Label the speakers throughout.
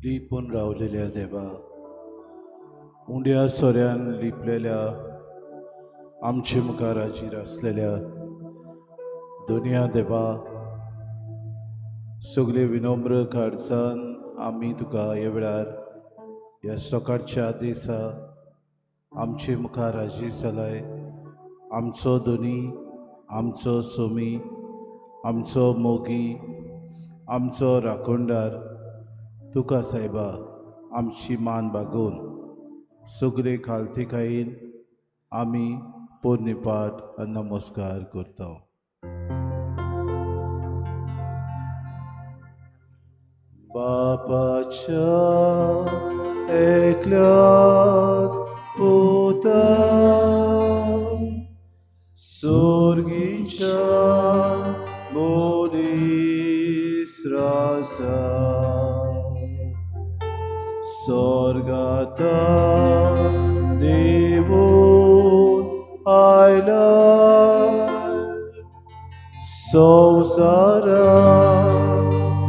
Speaker 1: लिपून रावलेल्या देवा, उंड्या सोऱ्यान लिपलेल्या आमचे मुखार हाजीर आसलेल्या दुनिया देवा, सगळे विनम्र काळजान आमी तुका ह्या वेळार ह्या सकाळच्या दिसा आमचे मुखार हाजीर जालाय. आमचो धनी, आमचो सोमी, आमचो मोगी, आमचो राखणदार तुका सायबा आमची मान बागोवन सगळे खालतीकायेन आमी पोरणीपाठ आनी नमस्कार करता. बापाच्या एकल्याच पुता सोर्गीच्या मनीस राजा स्वर्गाता देवून आयला संवसारा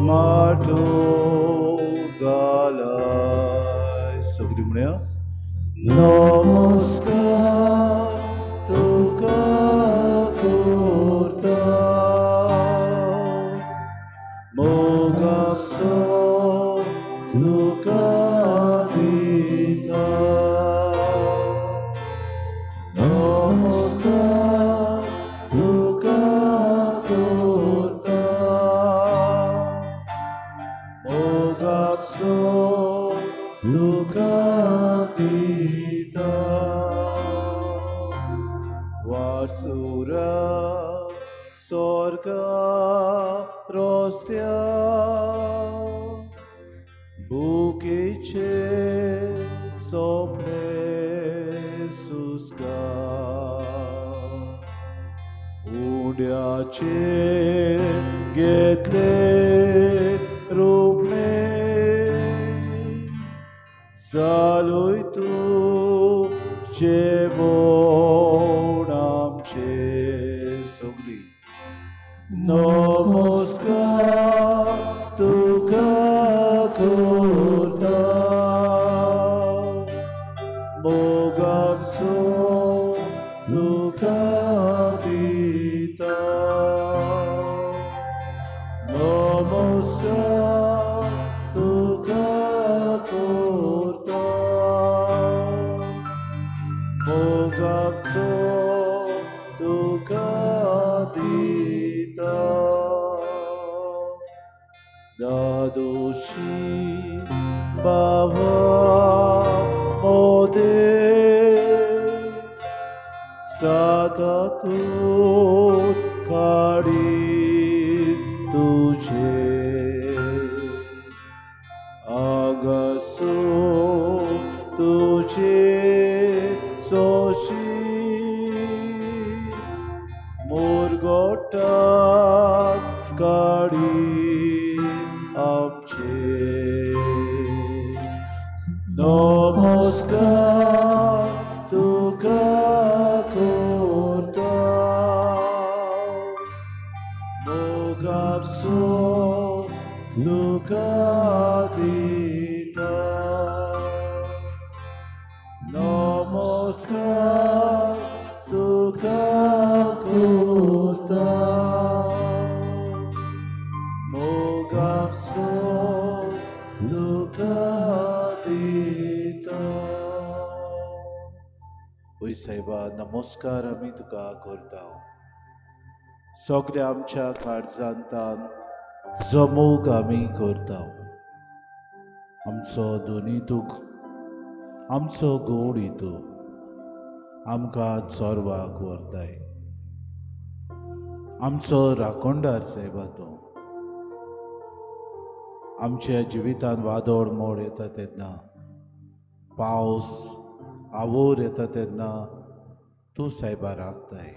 Speaker 1: माटो घालाय. सगळीं म्हणया नमस्कार तुका करता मोगाचो तुका दिता. नमस्कार तुका करता मोगाचो तुका दिता. वारसुरा स्वर्गा रस्त्या बुकेचे सोंपले सुस्कार उड्याचे घेतले रूपणे चालूय तुजे बोण आमचे. सगळी नमस्कार तुका करता मोगाचो तुका दिता. नमस्कार तुका करता मोगाचो तुका दिता. दादोशी बाबा मोदे सादा तूं काडीस तुझे आगासो तुझे सोशी मुरगोटा काडी आमचे. नमस्कार तुका करता मोगाचो तुका दिता. नमस्कार तुका करता मोगाचो तुका दिता. वय सायबा नमस्कार आमी तुका करता. सगळे आमच्या काळजांतान जमूक आमी करता. आमचो दोनी तूं, आमचो गोडी तूं आमकां चोरवाक व्हरताय. आमचो राखणदार सायबा तूं. आमच्या जिवितान वादळ मोड येता तेन्ना, पावस आवोर येता तेन्ना तूं सायबा राखताय.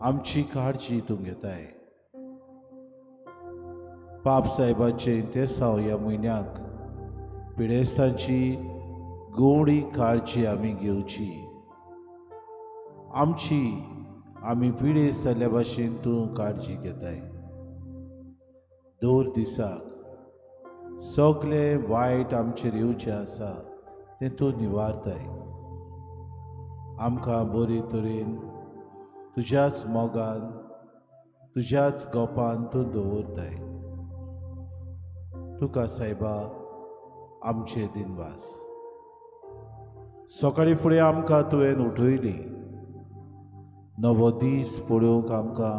Speaker 1: आमची काळजी तूं घेताय. पाप सायबाचे तेसांव ह्या म्हयन्याक पिडेस्तांची गोडी काळजी आमी घेवची. आमची आमी पिडेस्त जाल्ल्या भाशेन तूं काळजी घेताय. दर दिसाक सगळे वायट आमचेर येवचें आसा तें तूं निवारताय. आमकां बरे तरेन तुज्याच मोगान तुज्याच गोपान तूं दवरताय. तुका सायबा आमचे दिनवास. सकाळीं फुडें आमकां तुवें उठयली, नवो दीस पळोवंक आमकां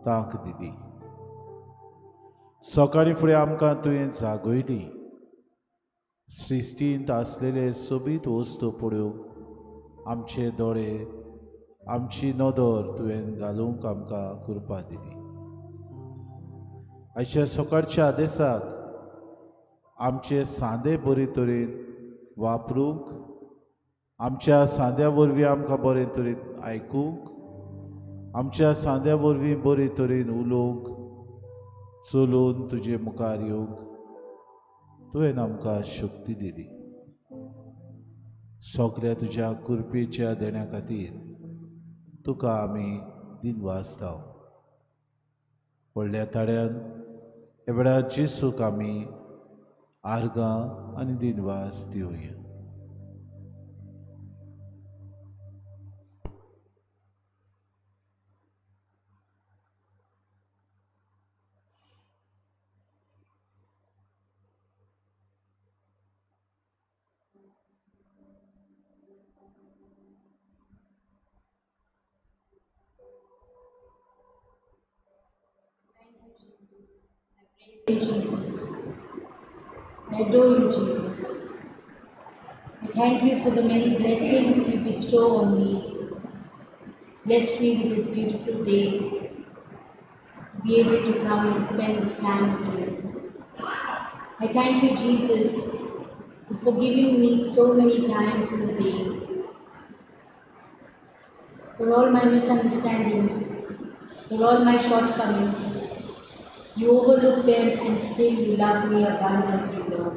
Speaker 1: तांक दिली. सकाळीं फुडें आमकां तुवें जागयली. सृश्टींत आसलेले सोबीत वस्तू पळोवंक आमचे दोळे आमची नदर तुवें घालूंक आमकां कृपा दिली. आयच्या सकाळच्या आदेसाक आमचे सांदे बरे तरेन वापरूंक, आमच्या सांद्या वरवीं आमकां बरे तरेन आयकूंक, आमच्या सांद्या वरवीं बरे तरेन उलोवंक, चलून तुजे मुखार येवंक तुवें आमकां शक्ती दिली. सगळ्या तुज्या कृपेच्या देण्या खातीर तुका आमी दिनवासता. व्हडल्या ताळ्यान ह्या वेळार जेसूक आमी आर्गां आनी दिनवास दिवया.
Speaker 2: Jesus. I adore you, Jesus. I thank you for the many blessings you bestow on me. Bless me with this beautiful day, to be able to come and spend this time with you. I thank you, Jesus, for forgiving me so many times in the day, for all my misunderstandings, for all my shortcomings. You overlook them and still you love me abundantly, Lord.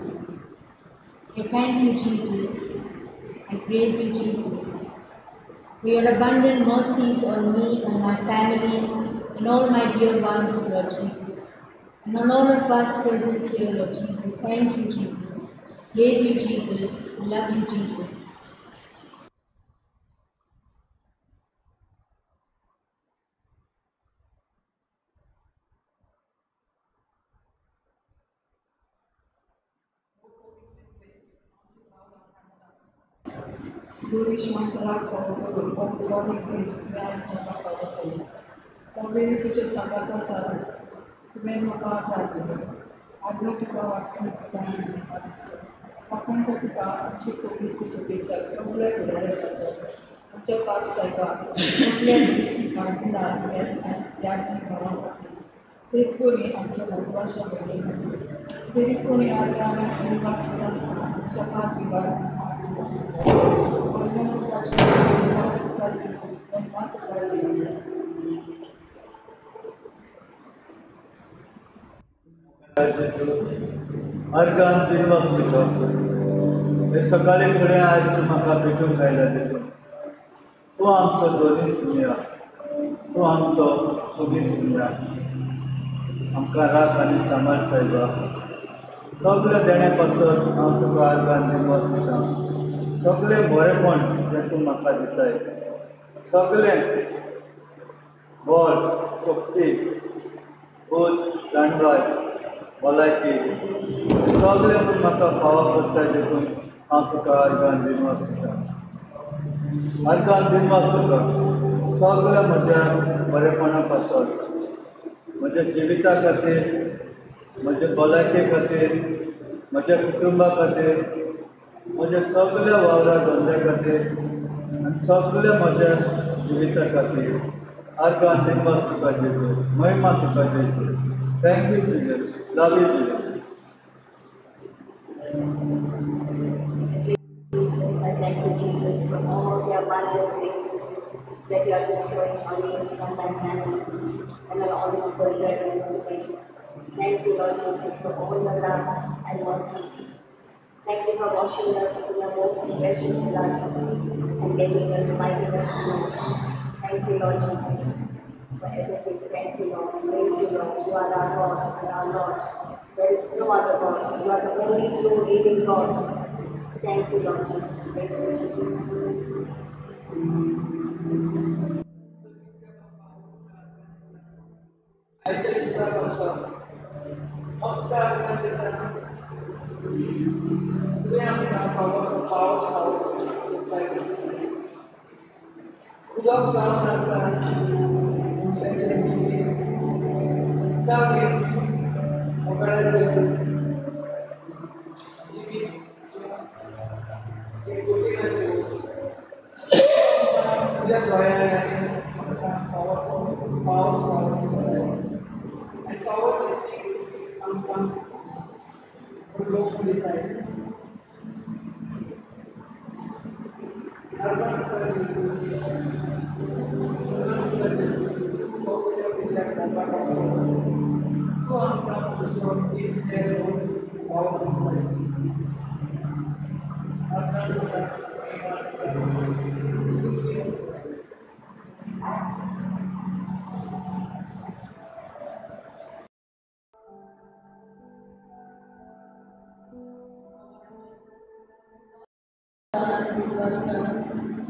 Speaker 2: I thank you, Jesus. I praise you, Jesus, for your abundant mercies on me and my family and all my dear ones, Lord Jesus. And on all of us present here, Lord Jesus. Thank you, Jesus. Praise you, Jesus. I love you, Jesus.
Speaker 3: तुझे सांगाता सारू तुवें म्हाका आदार दिलो. आदलो तुका वाटण तुका आमची कोंकणी सोबयता सगळ्या फुडाऱ्यांक आसत आमच्या बाब सायबा सगळ्या दीस याद भावां खातीर तेच परी आमच्या मातृभाशा भयणी खातीर तरी कोणी आमच्या पांच विभाग
Speaker 4: अर्गान दिनवास दितो. हे सकाळी फुडें आयज तूं म्हाका भेटूंक आयला देखून तूं आमचो दोनी सुमया, तूं आमचो सोबी सुमया. आमकां राख आनी सांबाळ सायबा. सगळें देणे पासत हांव तुका अर्गान दिनवास दिता. सगळें बरेपण जें तूं म्हाका दिताय, सगळें बळ, शक्ती, बोध, जाणवाय, भलायकी सगळें तूं म्हाका फावो करता देखून हांव तुका अर्गान दिनवास दिता. अर्गान दिनवास तुका सगळ्या म्हज्या बरेपणा पासत, म्हज्या जिविता खातीर, म्हज्या भलायके खातीर, म्हज्या कुटुंबा खातीर, म्हज्या सगळ्या वावरा धंद्या खातीर आनी सगळ्या म्हज्या जिविता खातीर अर्गान दिनवास तुका जेजू. महिमा तुका जेजू. Thank you Jesus. Love you Jesus.
Speaker 5: Jesus, I thank you, Jesus, for all the abundant graces that you are bestowing on me and my family and on all the people present today. Thank you, Lord Jesus, for all your love and mercy. Thank you for washing us in your most precious blood and making us mighty as snow. Thank you, Lord Jesus, for everything. Thank you, Lord. Praise you, Lord. You are our God and our Lord. There is no other God. You are the only true living God. Thank you, Lord Jesus. Thank you, Jesus.
Speaker 3: आयच्या दिसा पासून फक्त आमकां दिता तुवें आमकां पावस पावोवपाक उदक जावन आसा मनशाचें जिवीत उदकावीर मोगाळाचें जिवीत एक गोटीनाची वस्तू तुज्या दोळ्यांनी आमकां पावस पावोवपाक आनी पावस आमकां लोक दिताय.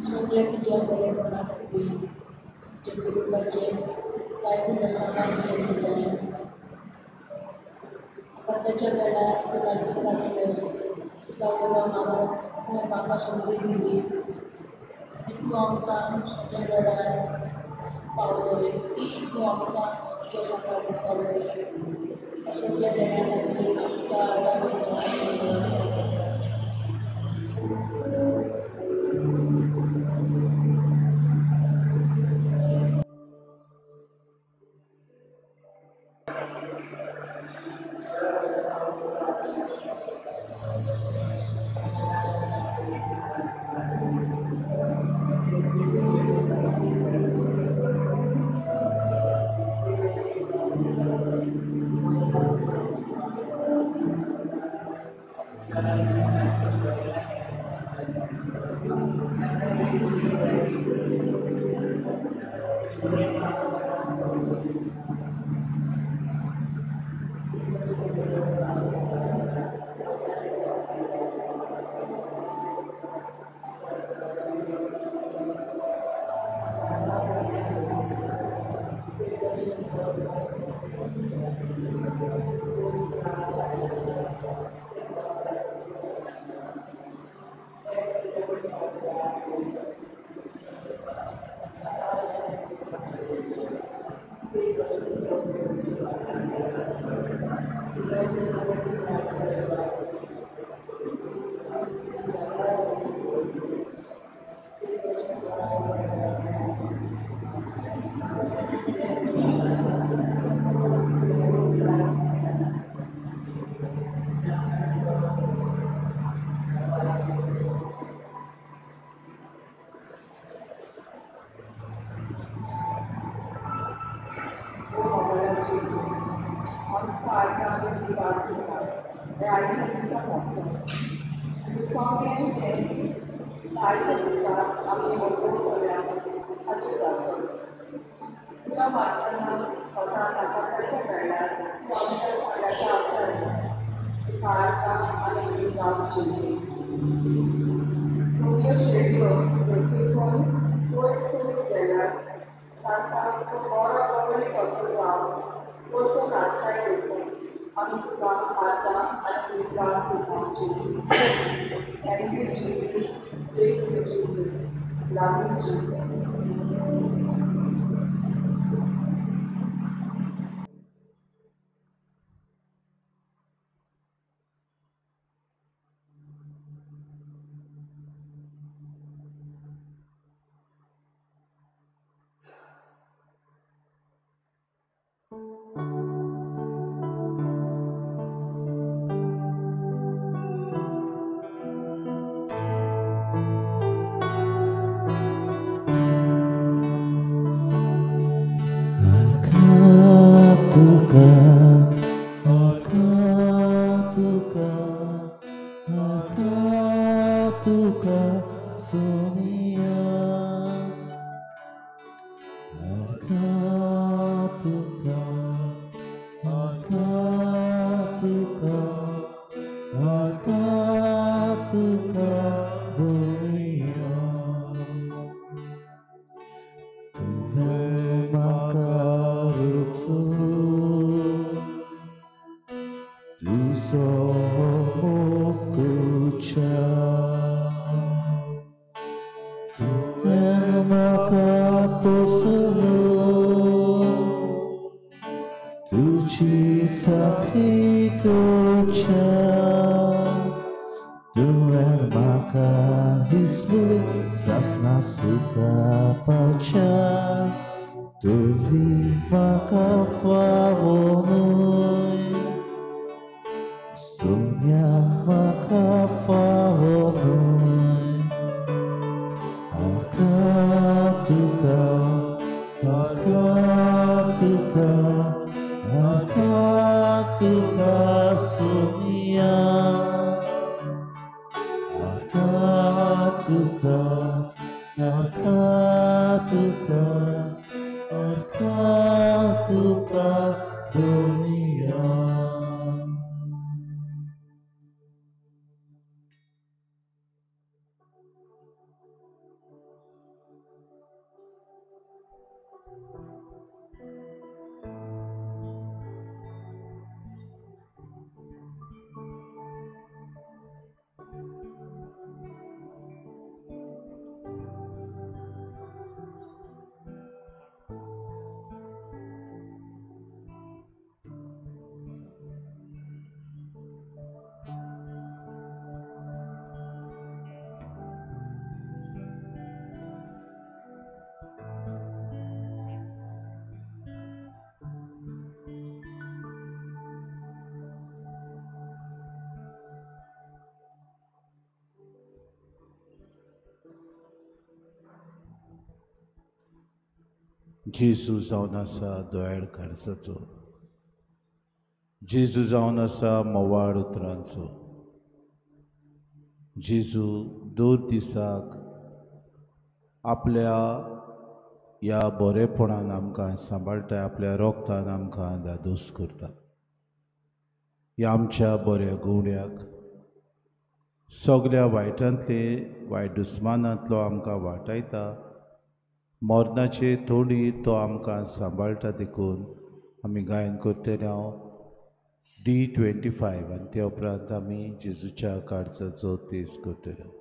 Speaker 2: सगळें तुज्या बरेपणा खातीर तुज्या कुटुंबाचेर जायते प्रसंगां तुवें दिलें. आतांच्या वेळार तूं लागींच आसलो, तुका उलो मारून तुवें म्हाका संदी दिली आनी तूं आमकां सगळ्या वेळार पावलोय. तूं आमकां तुज्या सांगात दितालोय. सगळ्या देण्या खातीर आमकां आदार.
Speaker 3: Thank you, Jesus. Praise you, Jesus. Love you, Jesus.
Speaker 1: Tuka, तुजी चाकरी करच्या तुवें म्हाका विसली सासना सुखापाच्या तुरी म्हाका फावो न्हय सोन्या म्हाका फावो न्हय आका तुका आका तुका आका तुका सोनिया आका तुका आका तुका आका तुका दुनिया. जेजू जावन आसा दोयाळ काळजाचो, जेजू जावन आसा मोवाळ उतरांचो. जेजू दर दिसाक आपल्या ह्या बरेपणान आमकां सांबाळटा, आपल्या रोगतान आमकां दादोस करता. ह्या आमच्या बऱ्या गुवड्याक सगल्या वायटांतले वायट दुस्मानांतलो आमकां वाटायता. मरणाचे तोडी तो आमकां सांबाळटा देखून आमी गायन करतले हांव D25 आनी त्या उपरांत आमी जेजूच्या काळजाचो तेज करतले.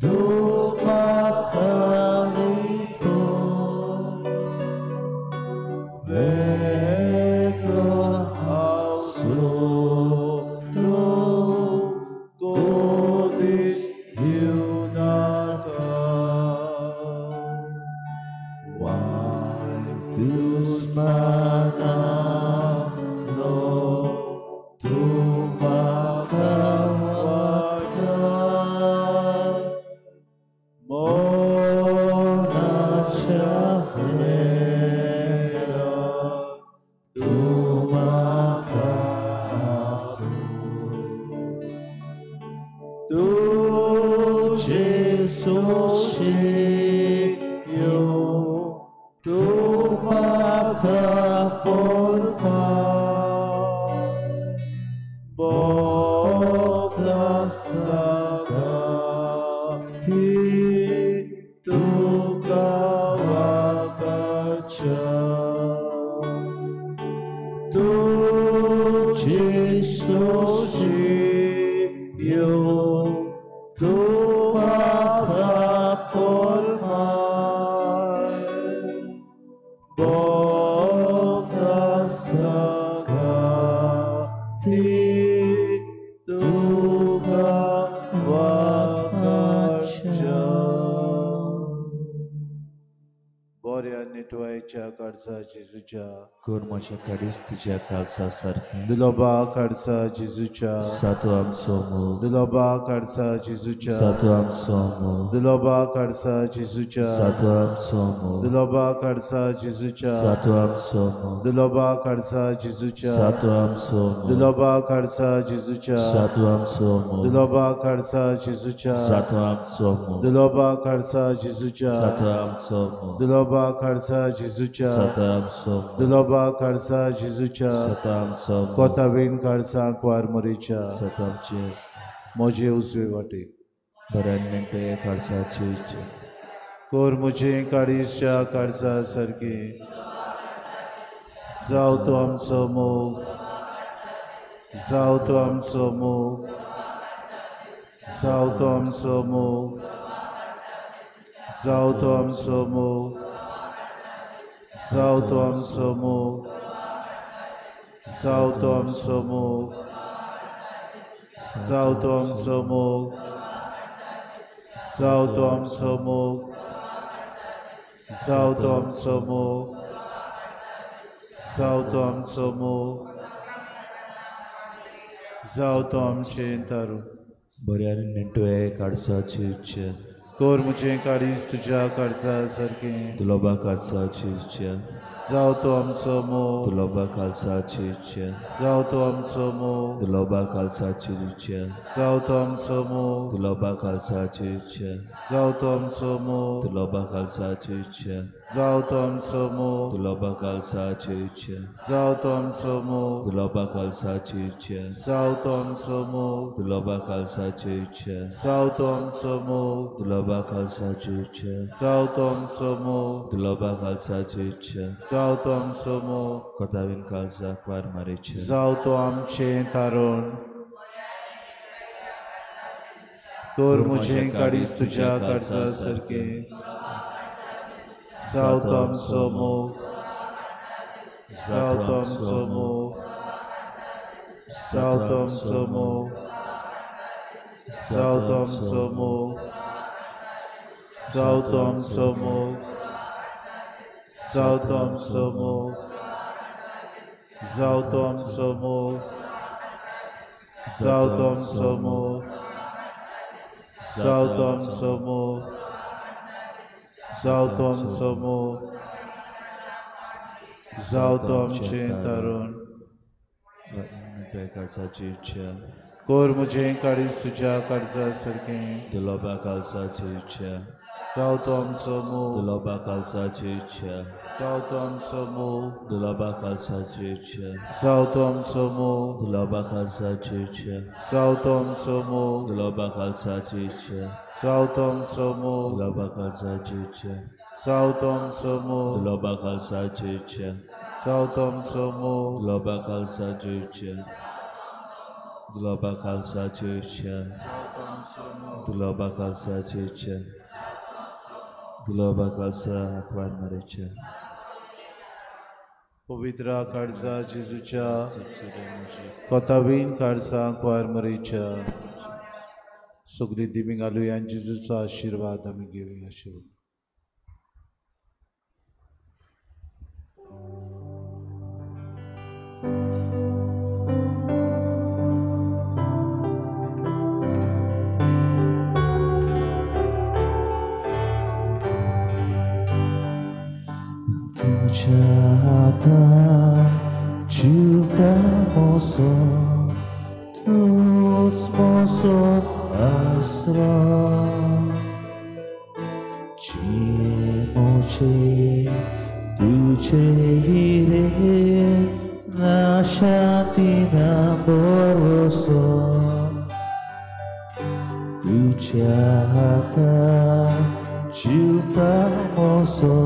Speaker 6: Tu
Speaker 1: तुजे सोशेक येवं तूं म्हाका फॉर्माय बोगदां सांगाती तुका वागाच्या तुजे सोशेक येवं तूं म्हाका फॉर्माय बोगदां सांगाती तुका वागाच्या. बऱ्या निटवायच्या काळजा जेजूच्या
Speaker 6: कर म्हज्या काडीस तुज्या काळजा सारकें
Speaker 1: दुलोबा काळजा जेजूच्या
Speaker 6: सातो आमचो मोग
Speaker 1: दुलोबा काळजा जेजूच्या
Speaker 6: सातो आमचो मोग
Speaker 1: दुलोबा काळजा जेजूच्या
Speaker 6: सातो आमचो मोग
Speaker 1: दुलोबा काळजा जेजूच्या
Speaker 6: सातो आमचो मोग
Speaker 1: दुलोबा काळजा जेजूच्या
Speaker 6: सातो आमचो मोग
Speaker 1: दुलोबा काळजा जेजूच्या
Speaker 6: सातो आमचो मोग
Speaker 1: दुलोबा काळजा जेजूच्या
Speaker 6: सातो आमचो मोग
Speaker 1: दुलोबा काळजा जेजूच्या
Speaker 6: सातो आमचो मोग
Speaker 1: दुलोबा काळजा जेजूच्या
Speaker 6: सातो आमचो मोग
Speaker 1: दुलोबा काळजा जेजूच्या
Speaker 6: सातो आमचो मोग
Speaker 1: कोतावीन काळजा कुवार मोरीच्या
Speaker 6: सातो आमचे
Speaker 1: म्हजे उजवे वाटेक
Speaker 6: बऱ्या नेणटे काळजाची इच्छा
Speaker 1: कोर म्हजे काळीच्या काळजा सारकें जावं तो आमचो मोग जावं तो आमचो मोग जावं तो आमचो मोग जावं तो आमचो मोग जावं तो आमचो मोग जावं तो आमचो मोग जावं तो आमचो मोग जावं तो आमचो मोग जावं तो आमचो मोग जावं तो आमचो मोग जावं तो आमचें तारू.
Speaker 6: बऱ्या नेणटे काळजाची इच्छा
Speaker 1: कोर म्हजें काळीज तुज्या काळजा सारकें
Speaker 6: दुलोबा काळजाची इच्छा
Speaker 1: जावं तो आमचो मोग
Speaker 6: दुलोबा काळजाची इच्छा
Speaker 1: जावं तो आमचो मोग
Speaker 6: दुलोबा काळजाची इच्छा
Speaker 1: जावं तो आमचो मोग
Speaker 6: दुलोबा काळजाची इच्छा
Speaker 1: जावं तो आमचो मोग
Speaker 6: दुलोबा काळजाची इच्छा
Speaker 1: जावं तो आमचो मोग
Speaker 6: दुलोबा काळजाची इच्छा
Speaker 1: जावं तो आमचो मोग
Speaker 6: दुलोबा काळजाची इच्छा
Speaker 1: जावं तो आमचो मोग
Speaker 6: दुलोबा काळजाची इच्छा
Speaker 1: जावं तो आमचो मोग
Speaker 6: दुलोबा काळजाची इच्छा
Speaker 1: जावं तो आमचो मोग
Speaker 6: दुलोबा काळजाची इच्छा
Speaker 1: जावं तो आमचो मोग
Speaker 6: कोतावीन काळजाक वार मारीचे
Speaker 1: जावं तो आमचें तारण कोर म्हजें काळीज तुज्या काळजा सारकें जावं तो आमचो मोग जावं तो आमचो मोग जावं तो आमचो मोग जावं तो आमचो मोग जावं तो आमचो मोग जावं तो आमचो मोग जावं तो आमचो मोग जावं तो आमचो मोग जावं तो आमचो मोग जावं तो आमचो मोग जावं तो आमचें तारण.
Speaker 6: नेणटे काळजाची इच्छा
Speaker 1: कोर म्हजें काळीज तुज्या काळजा सारकें
Speaker 6: दुलोबा काळजाची इच्छा
Speaker 1: जावं तो आमचो मोग
Speaker 6: दुलोबा काळजाची इच्छा
Speaker 1: जावं तो आमचो मोग
Speaker 6: दुलोबा काळजाची इच्छा
Speaker 1: जावं तो आमचो मोग
Speaker 6: दुलोबा काळजाची इच्छा
Speaker 1: जावं तो आमचो मोग
Speaker 6: दुलोबा काळजाची इच्छा
Speaker 1: जावं तो आमचो मोग
Speaker 6: दुलोबा काळजाची इच्छा
Speaker 1: जावं तो आमचो मोग
Speaker 6: दुलोबा काळजाची इच्छा
Speaker 1: जावं तो आमचो मोग
Speaker 6: दुलोबा काळजाची इच्छा दुलोबा काळजाची इच्छा दुलोबा काळजाची इच्छा दुलोबा काळजा आकवार मारीचे
Speaker 1: पवित्र काळजा जेजूच्या कोतावीन काळजा कुवार मरीच्या सगळी दिमी घालुया आनी जेजूचो आशिर्वाद आमी घेवया. आशिर्वाद.
Speaker 6: तुझ्या हातान जीव मोसो तूच मोसो आसरो जिणे मोचे तुझे हिरे ना शांती ना भरोसो तुझ्या हातार जिवता मोसो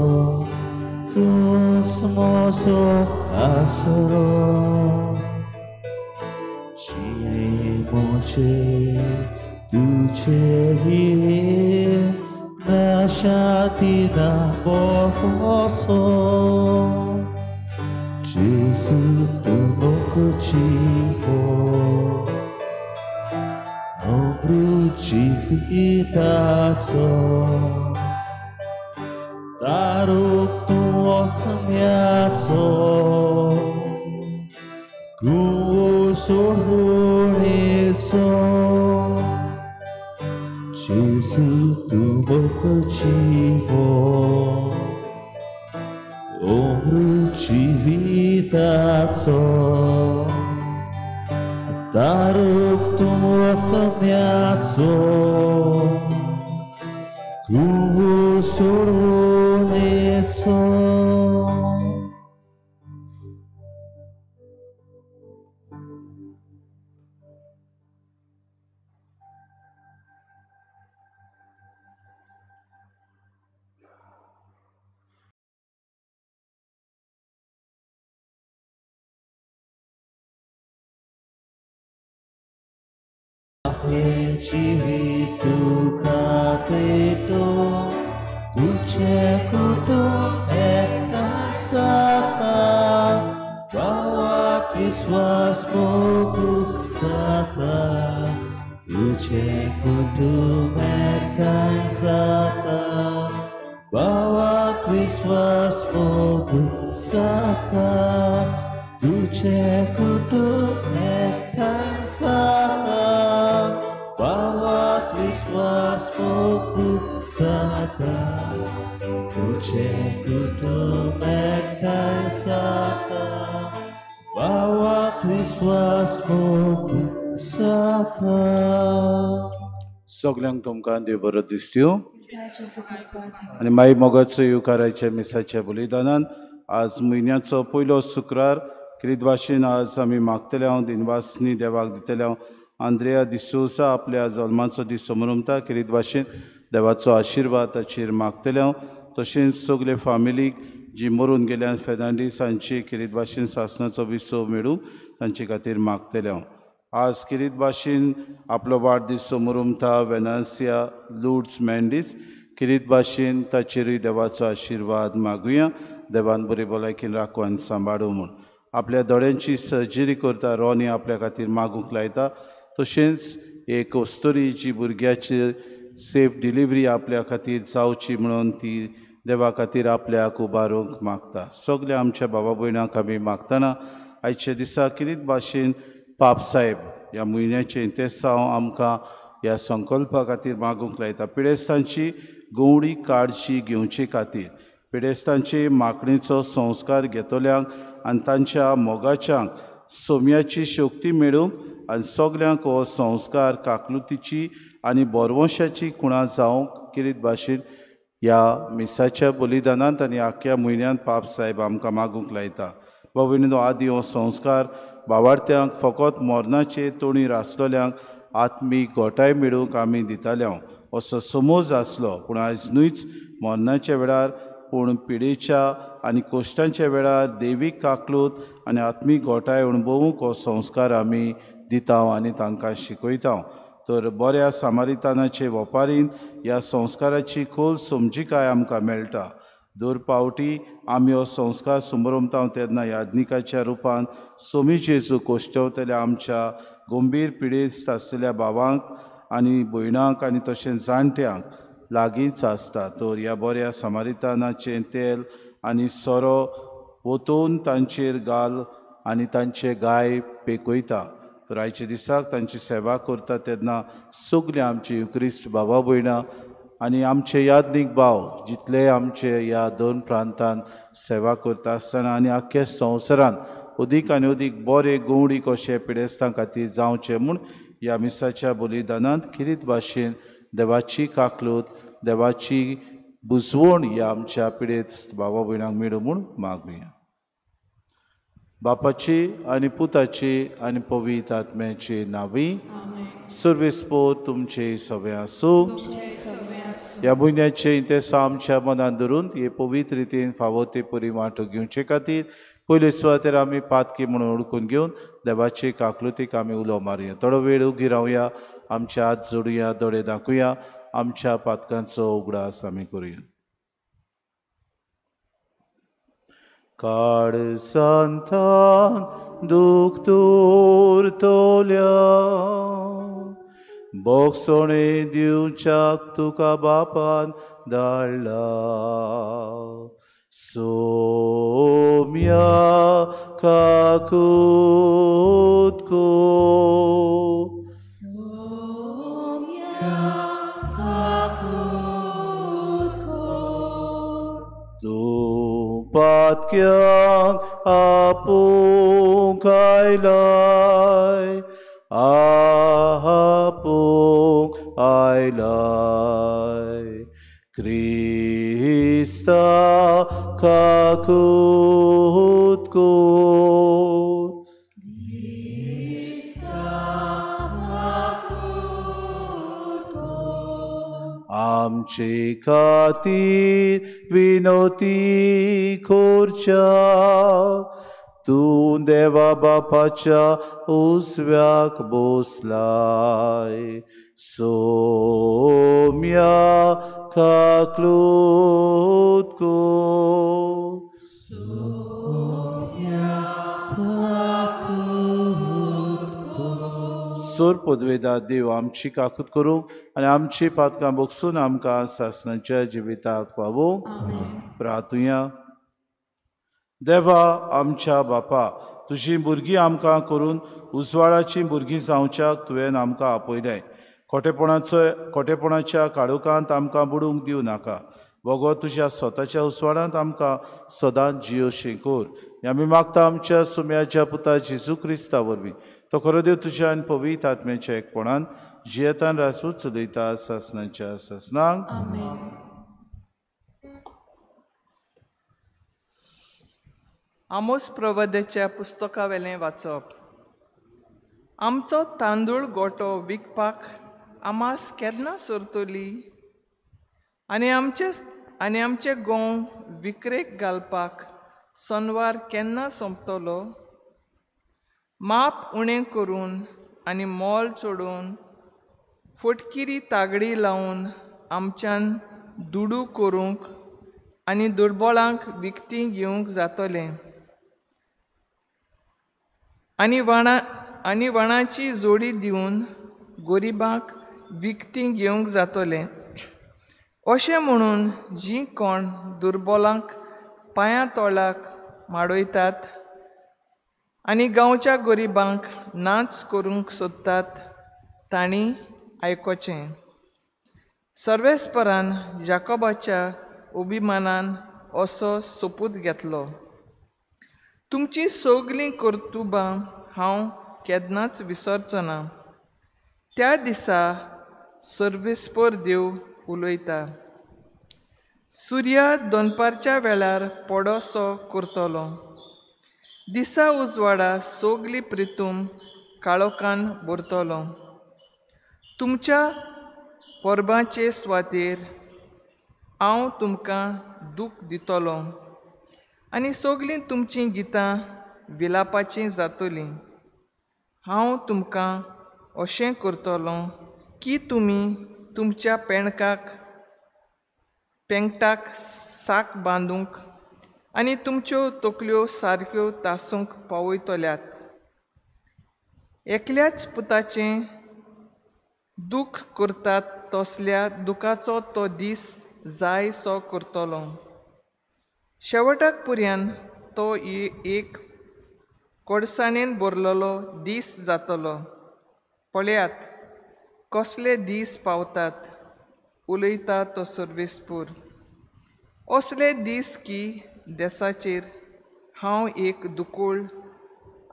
Speaker 6: तूंच मोसो आसरो जिणे मोचे तुझे हिरे ना शांती ना भरोसो Gesù tu motivo ombro divitato Taruk tu otmiato Kuosoroniso Gesù tu motivo ombro divitato Taruk tu otmiato Kuosoroniso. Spiritu capito, duce kutum ektan sata, bawa kiswas mogu sata, duce kutum ektan sata, bawa kiswas mogu sata, duce kutum ektan sata, bawa Kristus foku sata, duce kutum ektan sata, bawa Kristus foku sata.
Speaker 1: सगळ्यांक तुमकां देव बरो दिसत्यो आनी माई मोगाचो येवकाराच्या मिसाच्या बलिदानान आज म्हयन्याचो पयलो शुक्रार क्रित भाशेन आज आमी मागतले हांव दिनवासनी देवाक दितले हांव. आंद्रेया डिसोजा आपल्या जल्माचो दीस समरमता क्रित भाशेन देवाचो आशिर्वाद ताचेर मागतले हांव. तशेंच सगळे फामिलीक जी मरून गेल्या फेर्नांडीस हांची क्रित भाशेन सासणाचो विसव मेळूंक तांचे खातीर मागतले हांव. आज क्रित भाशेन आपलो वाडदीस समरमता वेनासिया लुड्स मेंडीस क्रित भाशेन ताचेरूय देवाचो आशिर्वाद मागुया. देवान बरी भलायकेन राखूं आनी सांबाळूं म्हूण. आपल्या दोळ्यांची सर्जरी करता रोनी आपल्या खातीर मागूंक लायता. तशेंच एक अस्तुरी जी भुरग्याची सेफ डिलिव्हरी आपल्या खातीर जावची म्हणून ती देवा खातीर आपल्याक उबारूंक मागता. सगल्या आमच्या बाबा भयणांक आमी मागतना आयच्या दिसा किरीत भाशेन पापसाहेब ह्या म्हयन्याचें तेसांव आमकां ह्या संकल्पा खातीर मागूंक लायता. पिडेस्तांची गंवडी काळजी घेवचे खातीर पिडेस्तांचे मागणेचो संस्कार घेतल्यांक आनी तांच्या मोगाच्यांक सोम्याची शक्ती मेळूंक आनी सगल्यांक हो संस्कार काकलुतीची आनी बोरवंशाची खुणा जावंक किरीत भाशेन ह्या मिसाच्या बलिदानांत आनी आख्या म्हयन्यांत पाप साहेब आमकां मागूंक लायता. बाबा आदी हो संस्कार बावार्थ्यांक फकत मरणाचे तोणीर आसलेल्यांक आत्मीक घोटाय मेळूंक आमी दिताले असो समज आसलो, पूण आयज न्हूच मरणाच्या वेळार पूण पिडेच्या आनी कोश्टांच्या वेळार देवीक काकलूत आनी आत्मीक घोटाय अणभवूंक हो संस्कार आमी दिता आनी तांकां शिकयता. तर बऱ्या सामारितानाचे वपारीन ह्या संस्काराची खोल समजिकाय आमकां मेळटा. दर पावटी आमी हो संस्कार समरमता तेन्ना याज्ञिकाच्या रुपान सोमी जेजू कोश्टवतल्या आमच्या गंभीर पिडेस्त आसलेल्या भावांक आनी भयणांक आनी तशेंच जाणट्यांक लागींच आसता. तर ह्या बऱ्या सामारितानाचें तेल आनी सोरो ओतोवन तांचेर घाल आनी तांचे गाय पेकयता. तर आयच्या दिसाक तांची सेवा करता तेन्ना सगळे आमचे क्रिस्त बाबा भयणां आनी आमचे याज्ञीक भाव जितले आमचे ह्या दोन प्रांतांत सेवा करता आसतना आनी आख्ख्या संवसारांत अदीक आनी अदीक बरे गंवडी कशे पिडेस्तां खातीर जावचे म्हूण ह्या मिसाच्या बलिदानांत खेरीत भाशेन देवाची काकलूत, देवाची बुजवण ह्या आमच्या पिडेस्त भावा भयणांक मेळूं म्हूण मागुया. बापाची आनी पुताची आनी पवित्र आत्म्याची नांवी. सर्वेस्पोर तुमचे सगळे आसूं. ह्या म्हयन्याचे इतिहास आमच्या मनान धरून हे पवित्र रितीन फावो ते परी वांटो घेवचे खातीर पयले सुवातेर आमी पातकी म्हणून ओळखून घेवन देवाचे काकलुतीक आमी उलो मारुया. थोडो वेळ उगी रावया, आमचे हात जोडुया, दोळे दाखोवया, आमच्या पातकांचो उगडास आमी करुया. काळसांतान दूख तुरतोल्या बोगसोणे दिवच्याक तुका बापान धाडला. सोम्या काकूत को,
Speaker 7: सोम्या काकूत को,
Speaker 1: तूं पातक्यांक आपूंक आयलाय, आपूंक आयलाय. क्रिस्ता काकूत को,
Speaker 7: क्रिस्ता काकूत को,
Speaker 1: आमचे खातीर विनोती करच्या तूं देवा बापाच्या उजव्याक बसलाय. सोम्या काकलूत को,
Speaker 7: सोम्या काकूत को.
Speaker 1: सोर पदवेदा देव आमची काकूत करूंक आनी आमची पातकां बगसून आमकां सासणाच्या जिविताक पावोवंक प्रार्थुया. देवा आमच्या बापा, तुजी भुरगीं आमकां करून उजवाडाचीं भुरगीं जावच्याक तुवें आमकां आपयलें. खोटेपणाच्या काळोखांत आमकां बुडूंक दिवं नाका, बगो तुज्या स्वताच्या उजवाडांत आमकां सदांच जियोशी कर. आमी मागता आमच्या सुम्याच्या पुता जेजू क्रिस्ता वरवीं, तो खरो देव तुज्या आनी पवित्र आत्म्याच्या एकपणान जियेतान रासू चलयता सासणाच्या सासणांक.
Speaker 3: आमोस प्रवदेच्या पुस्तकावेलें वाचप. आमचो तांदूळ गोटो विकपाक आमास केन्ना सरतली आनी आमचे गोंव विकरेक घालपाक सनवार केन्ना सोंपतलो? माप उणें करून आनी मोल चडोवन फटकिरी तागडी लावन आमच्यान दुडू करूंक आनी दुर्बळांक विकतीं घेवंक जातलें आनी वणाची जोडी दिवन गरिबांक विकतीं घेवंक जातलें. अशें म्हणून जीं कोण दुर्बलांक पांयां तोळाक माडयतात आनी गांवच्या गरिबांक नाच करूंक सोदतात तांणी आयकोचें. सर्वेस्परान जाकोबाच्या अभिमानान असो सोपूत घेतलो, तुमचीं सगलीं कर्तुबां हांव केन्नाच विसरचो ना. त्या दिसा सर्वेस्पर देव उलयता, सुर्या दनपारच्या वेळार पडोसो करतलो, दिसा उजवाडा सगली प्रितूम काळोखान भरतलो. तुमच्या परबांचे सुवातेर हांव तुमकां दूख दितलो आनी सगलीं तुमचीं गितां विलापाचीं जातलीं. हांव तुमकां अशें करतलो की तुमी तुमच्या पेंकटाक साक बांदूंक आनी तुमच्यो तकल्यो सारक्यो तासूंक पावयतल्यात. एकल्याच पुताचें दूख करतात तसल्या दुखाचो तो दीस जाय सो करतलो. शेवटाक पुर्यान तो एक कोडसाणेन भरलेलो दीस जातलो. पळयात कसले दीस पावतात, उलयता तो सर्वेस्पूर. असले दीस की देसाचेर हांव एक दुकोळ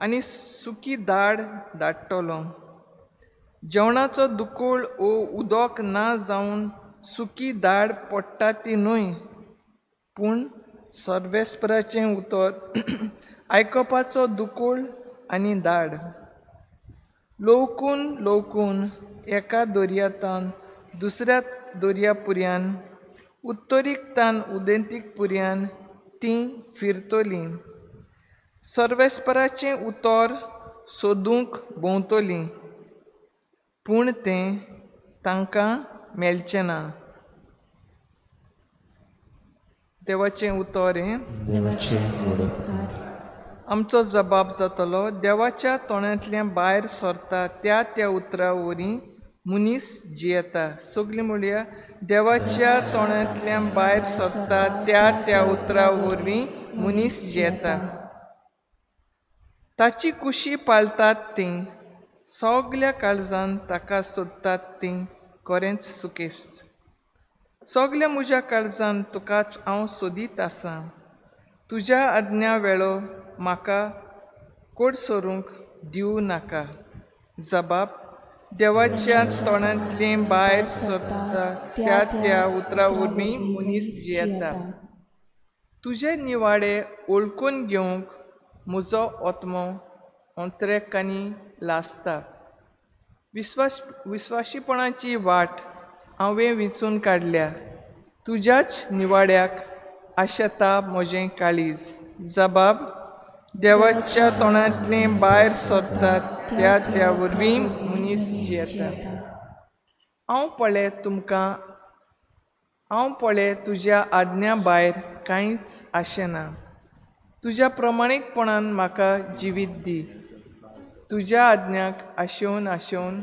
Speaker 3: आनी सुकी दाड धाडटलो, जेवणाचो दुकोळ ओ उदक ना जावन सुकी दाड पडटा ती न्हय, पूण सर्वेस्पराचें उतर आयकपाचो दुकोळ आनी दाड. लोकून लोकून एका दर्यातान दुसऱ्या दर्या पुर्यान, उत्तरीकतान उदेंतीक पुर्यान तीं फिरतलीं, सर्वेस्पराचें उतर सोदूंक भोंवतलीं, पूण तें तांकां मेळचें ना. देवाचें उतर हें. आमचो जबाब जातलो, देवाच्या तोंडांतल्यान भायर सरता त्या त्या उतरा वरी मनीस जियेता. सगळीं म्हणया, देवाच्या तोंडांतल्यान भायर सरता त्या त्या उतरा वरवीं मनीस जियेता. ताची कुशी पाळटात तीं, सगल्या काळजान ताका सोदतात तीं खरेंच सुकेस्त. सगल्या म्हज्या काळजान तुकाच हांव सोदीत आसां, तुज्या आज्ञा वेळो म्हाका कोडसरूंक दिवं नाका. जबाब, देवाच्या तोंडांतलें भायर सरता त्या त्या उतरा वरवीं मनीस जियेता. तुजे निवाडे वळखून घेवंक म्हजो आत्मो अंतरेकांनी लासता. विस्वाशीपणाची वाट हांवें विंचून काडल्या, तुज्याच निवाड्याक आशेता म्हजें काळीज. जबाब, देवाच्या तोंडांतलें भायर सरता त्या त्या वरवीं मनीस जियेता. हांव पळय तुमकां, हांव पळय तुज्या आज्ञा भायर कांयच आशेना. तुज्या प्रमाणीकपणान म्हाका जिवीत दी. तुज्या आज्ञाक आशेवन आशेवन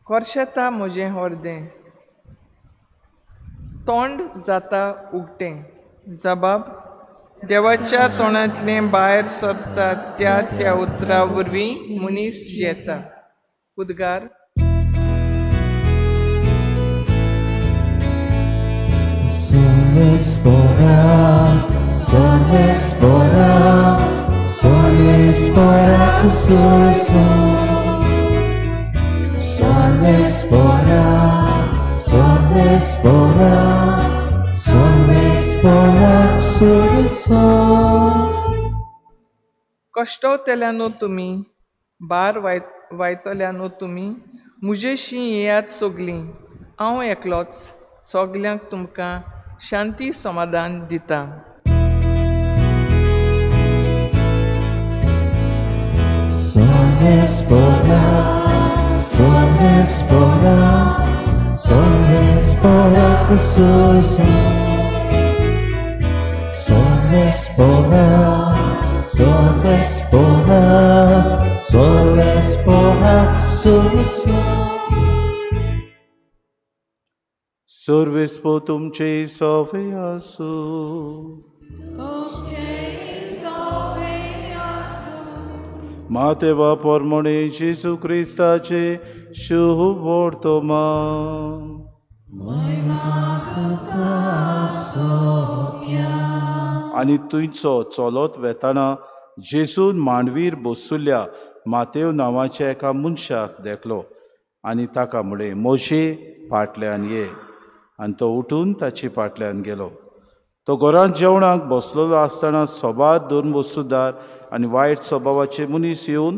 Speaker 3: खर्शेता म्हजें हर्दें, तोंड जाता उगटें. जबाब, देवाच्या तोंडांतलें भायर सरता त्या त्या उतरा वरवीं मनीस जियेता. उद्गार. कश्टवतल्यानो तुमी, भार वायतल्यानो तुमी, म्हजेशी येयात सगलीं, हांव एकलोच सगल्यांक तुमकां शांती समाधान दिता.
Speaker 1: सर्वेस्पो तुमचे सवे आसूं. मातेवा परमणे जेजू क्रिस्ताचे शुभ वर्तमान. आनी तुंयचो चलत वेताना जेजून मांडवीर बसुल्ल्या मातेव नांवाच्या एका मनशाक देखलो आनी ताका म्हळें, मोशे फाटल्यान ये. आनी तो उठून ताचे फाटल्यान गेलो. तो घरांत जेवणाक बसलेलो आसतना सभार दोन वस्तुदार आनी वायट स्वभावाचे मनीस येवन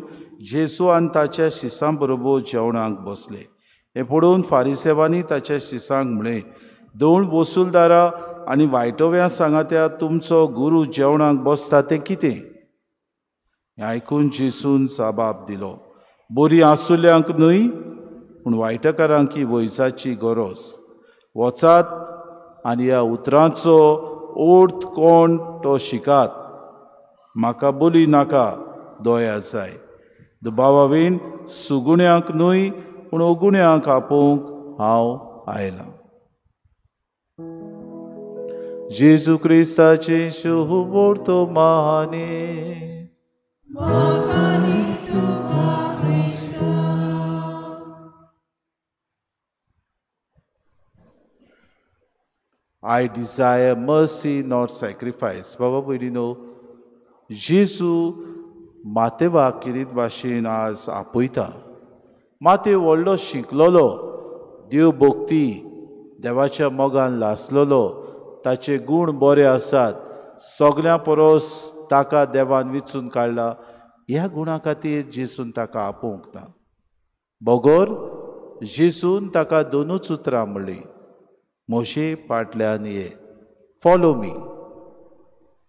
Speaker 1: जेजू आनी ताच्या शिसां बरोबर जेवणाक बसले. हें पळोवन फारिसेवांनी ताच्या शिसांक म्हळें, दोन वसुलदारां आनी वायटोव्या सांगात्या तुमचो गुरू जेवणाक बसता तें कितें? हें आयकून जेजून जबाब दिलो, बरी आसुल्यांक न्हय पूण वायटकारांक ही वैजाची गरज. वचात आनी ह्या उतरांचो अर्थ कोण तो शिकात. म्हाका बोली नाका, दया जाय. दुबावावीण सुगुण्यांक न्हय पूण अगुण्यांक आपोवंक हांव आयलां. जेजू क्रिस्ताचे शुभ वर्तमाने. I desire mercy, not sacrifice. बाबा भयणीनो, जेजू मातेवाक किरीत भाशेन आज आपयता. मातेव व्हडलो शिकलोलो, देव भक्ती देवाच्या मोगान लासलेलो, ताचे गूण बरे आसात, सगळ्यां परस ताका देवान विचून काडला. ह्या गुणा खातीर जेजून ताका आपोवंक ना. बगर जेजून ताका दोनूच उतरां म्हणलीं, म्हजे फाटल्यान ये, फॉलो मी.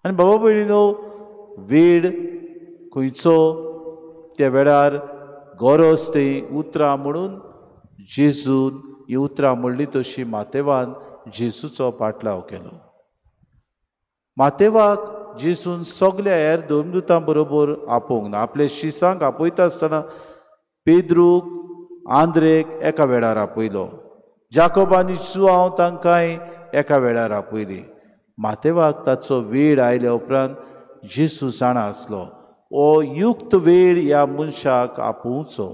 Speaker 1: आनी बाबा भयणीनो, वेळ खंयचो त्या वेळार गरज ती उतरां म्हणून जेजून ही उतरां म्हणली तशी मातेवान जेजूचो पाटलाव केलो. मातेवाक जेजून सगल्या हेर धर्मदुतां बरोबर आपोवंक ना. आपल्या शिसांक आपयता आसतना पेद्रूक, आंद्रेक एका वेळार आपयलो, जाकोब आनी जुआंव तांकांय एका वेळार आपयली. मातेवाक ताचो वेळ आयल्या उपरांत जेजू जाणा आसलो हो युक्त वेळ ह्या मनशाक आपोवचो,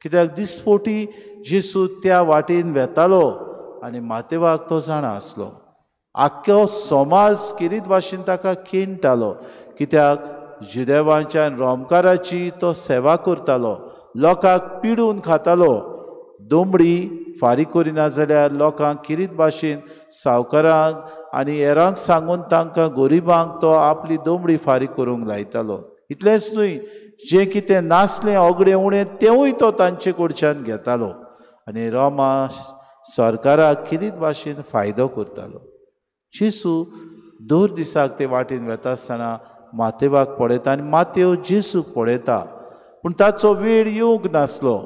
Speaker 1: कित्याक दिसपोटी जेजू त्या वाटेन वेतालो आनी मातेवाक तो जाणा आसलो. आख्खो समाज किरीत भाशेन ताका खेणटालो, कित्याक जुदेवांच्या रोमकाराची तो सेवा करतालो, लोकांक पिडून खातालो. दोमडी फारीक करिना जाल्यार लोकांक किरीत भाशेन सावकारांक आनी हेरांक सांगून तांकां गरिबांक तो आपली दोमडी फारीक करूंक लायतालो. इतलेंच न्हय, जें कितें नासलें ऑगडें उणें तेंवूय तो तांचे कडच्यान घेतालो आनी रोमा सरकाराक किरीत भाशेन फायदो करतालो. जेजू दर दिसाक ते वाटेन वेता आसतना मातेवाक पळयता आनी मातेव जेजूक पळयता, पूण ताचो वेळ येवंक नासलो.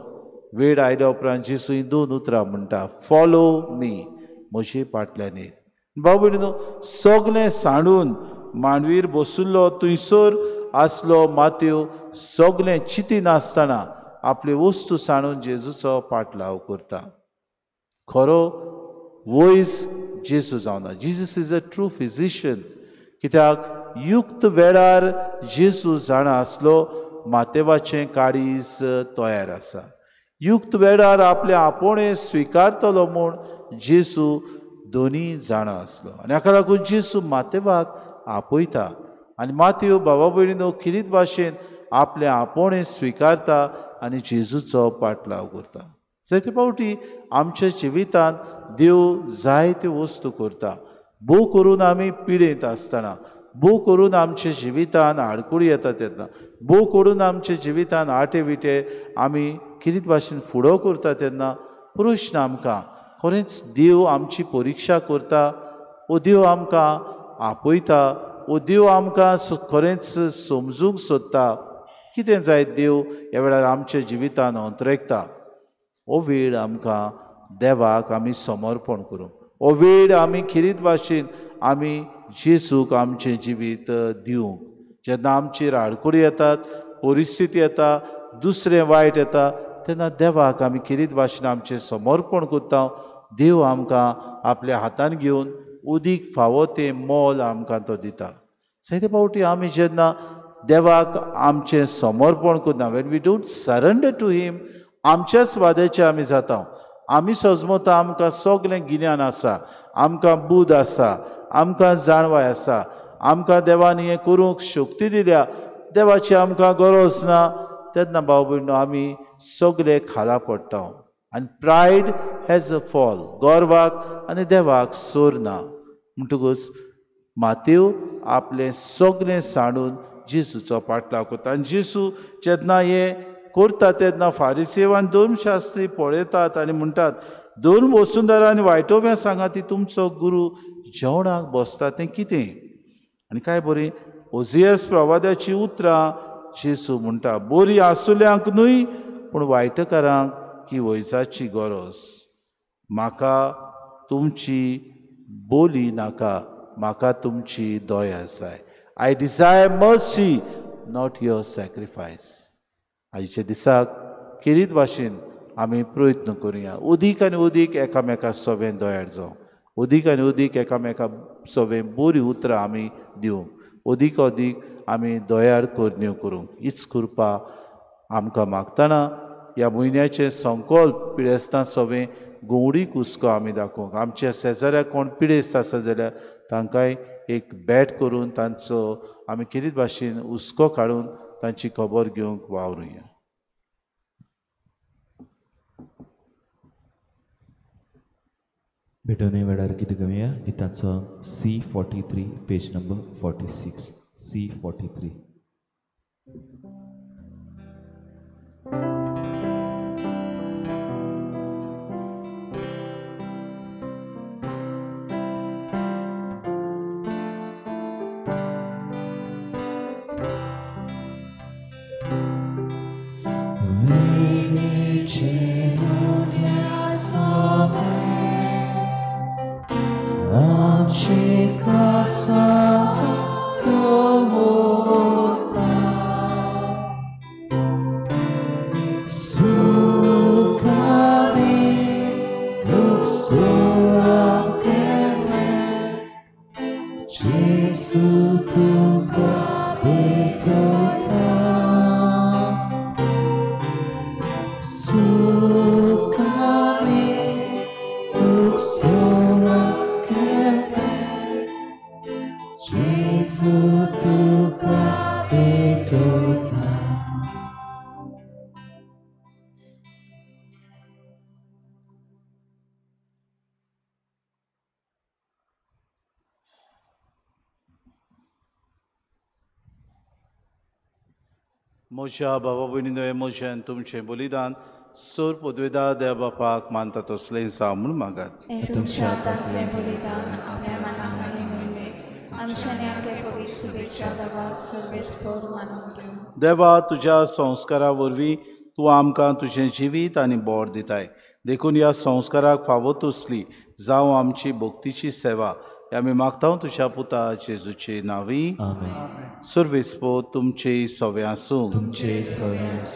Speaker 1: वेळ आयल्या उपरांत जेजू ही दोन उतरां म्हणटा, फॉलो मी, म्हजे फाटल्यान ये. बाबा भयणीनो, सगलें सांडून मांडवीर बशिल्लो थंयसर आसलो मातेव सगलें चिंतिनासतना आपली वस्तू सांडून जेजूचो पाटलाव करता. खरो वयज जेजू जावना. Jesus is a true physician, कित्याक युक्त वेळार जेजू जाणा आसलो मातेवाचें काळीज तयार आसा. युक्त वेळार आपलें आपोवणें स्विकारतलो म्हूण जेजू दोनी जाणा आसलो आनी हाका लागून जेजू मातेवाक आपयता आनी मातेव बाबा भयणीनो किरीत भाशेन आपलें आपोवणें स्विकारता आनी जेजूचो पाटलाव करता. जायते फावटी आमच्या जिवितांत देव जायत्यो वस्तू करता. भोव करून आमी पिडेंत आसतना, भोव करून आमच्या जिवितान आडकुळी येता तेन्ना, भोव करून आमच्या जिवितान आटे विटे आमी किरीत भाशेन फुडो करता तेन्ना प्रश्न आमकां खरेंच देव आमची परिक्षा करता, ओ देव आमकां आपयता, ओ देव आमकां खरेंच समजूंक सोदता. कितें जायत देव ह्या वेळार आमच्या जिवितान अंतरेकता. हो वेळ आमकां देवाक आमी समर्पण करूंक, हो वेळ आमी किरीत भाशेन आमी जेजूक आमचें जिवीत दिवंक. जेन्ना आमचेर आडकुळी येतात, परिस्थिती येता, दुसरें वायट येता तेन्ना देवाक आमी किरीत भाशेन आमचें समर्पण करता. देव आमकां आपल्या हातान घेवन उदीक फावो तें मोल आमकां तो दिता. जायते फावटी आमी जेन्ना देवाक आमचें समर्पण करना, when we don't surrender to him, आमच्याच वाद्याचे आमी जाता. आमी सजमता आमकां सगळें गिन्यान आसा, आमकां बूद आसा, आमकां जाणवाय आसा, आमकां देवान हें करूंक शक्ती दिल्या, देवाची आमकां गरज ना. तेन्ना भाव भयणो आमी सगळे खाला पडटा आनी प्रायड हॅज अ फॉल, गर्वाक आनी देवाक सोर ना. म्हणटकूच मातेव आपलें सगळें सांडून जेजूचो पाटलाव करता आनी जेजू जेन्ना हें करता तेन्ना फारिसेव आनी धर्मशास्त्री पळयतात आनी म्हणटात, दोन वसुंधरा आनी वायटोव्या सांगा ती तुमचो गुरू जेवणाक बसता तें कितें? आनी काय बरीं ओजियस प्रवाद्याची उतरां जेजू म्हणटा, बरी आसुल्यांक न्हय पूण वायटकारांक ही वैजाची गरज. म्हाका तुमची बोली नाका, म्हाका तुमची दया जाय. I desire mercy not your sacrifice. आयच्या दिसाक किरीत भाशेन आमी प्रयत्न करुया, उदीक आनी उदीक एकामेका सोबें दयाळ जावं, उदीक आनी उदीक एकामेका सोबें बरीं उतरां आमी दिवंक, अदीक अदीक आमी दयाळ करण्यो करूंक. हीच कृपा आमकां मागतना ह्या म्हयन्याचें संकल्प पिडेस्तां सोबें गोवडीक हुस्को आमी दाखोवंक. आमच्या शेजाऱ्याक कोण पिडेस्त आसा जाल्यार तांकांय एक भेट करून तांचो आमी किरीत भाशेन हुस्को काडून तांची खबर घेवंक वावरुया.
Speaker 6: भेटवणे वेळार गीत गावया. गिताचो C43 page number 46. C43.
Speaker 1: म्हज्या बाबा भयणीनो, म्हजें तुमचें बलिदान सोर पदवेदा देव बापाक मानता तसलें जावं म्हूण मागात.
Speaker 8: तुमच्या हातांतलें बलिदान आपल्या मनाक आनी मोहिमेक आमच्या आनी पवित्र शुभेच्छा देवाक सर्वेस्पर मानून घेवं.
Speaker 1: देवा, तुज्या संस्कारा वरवीं तूं आमकां तुजें जिवीत आनी बोर दिताय, देखून ह्या संस्काराक फावो तसली जावं आमची भक्तीची सेवा. आमी मागता तुज्या पुता जेजूचे नांवी. सर्वेस्पर तुमचे सवे आसूं.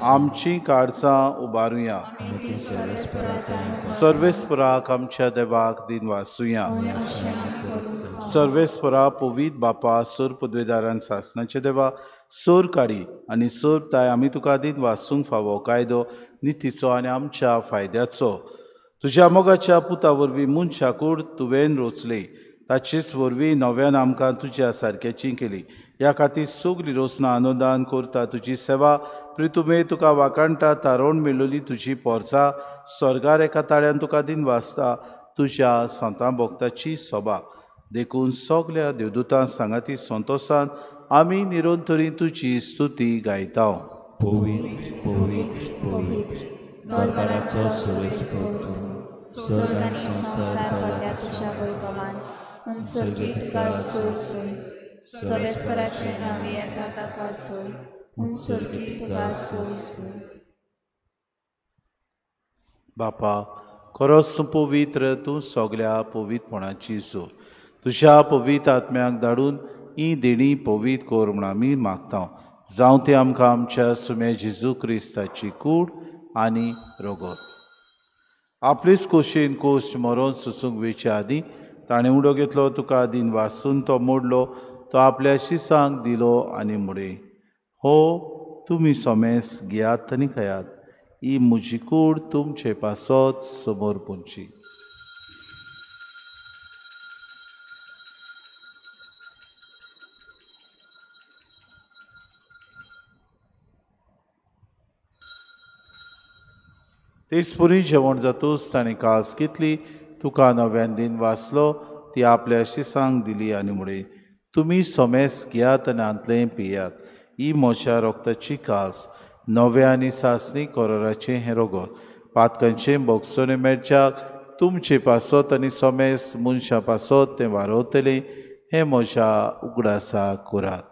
Speaker 1: आमची काळजां उबारुया. सर्वेस्पराक आमच्या देवाक दिन वासुया. सर्वेस्परा पवीत बापा, सोर पदवेदारान सासनाचे देवा, सोर काडी आनी सोर ताय आमी तुका दिन वासूंक फावो कायदो नितीचो आनी आमच्या फायद्याचो. तुज्या मोगाच्या पुता वरवीं मनशा कूड तुवें रोचली, ताचेच वरवीं नव्यान आमकां तुज्या सारक्याची केली. ह्या खातीर सगली रोसना अनुदान करता तुजी सेवा प्रितुमे तुका वाखाणटा. तारोण मेळोली तुजी पोरसा स्वर्गार एका ताळ्यान तुका दिन वाचता तुज्या संतां भक्ताची सोबा. देखून सगल्या देवदूतां सांगाती संतोसान आमी निरंतरी तुजी स्तुती गायता.
Speaker 6: पवित्र पवित्र पवित्र दरबाराचो सर्वेस्पर तूं, स्वर्ग आनी संवसार भरल्या तुज्या वैभवान.
Speaker 8: उंचोरगी तुका सोय सोय, सर्वेस्पराचे नांवे येता ताका सोय. उंचोरगी तुका सोय सोय.
Speaker 1: बापा, खरोच तूं पवित्र, तूं सगल्या पवित्रपणाची सोय. तुज्या पवित्र आत्म्याक धाडून ही देणी पवित्र कर म्हूण आमी मागता. जावं ती आमकां आमच्या सुम्या जेजू क्रिस्ताची कूड आनी रगत. आपलेच कोशेन कोश मरोन सोसूंक वेचे आदीं ताणें उडो घेतलो, तुका दिन वासून तो मोडलो, तो आपल्या शिसांक दिलो आनी मुडे, हो तुमी सोमेस घेयात आनी खायात, ही म्हजी कूड तुमचे पासत समोर पुंची. तेचपुरी जेवण जातूच ताणें कास घेतली, तुका नव्यान दिन वाचलो, ती आपल्या शिसांक दिली आनी मुडे, तुमी सोमेस घेयात आनी हांतलें पियात, ही म्हज्या रक्ताची कास, नव्या आनी सासणी कोरोराचें हें रगत, पातकांचें भोगसणें मेळच्याक तुमचे पासत आनी सोमेस मनशां पासत तें वारवतलें, हें म्हज्या उगडासा करात.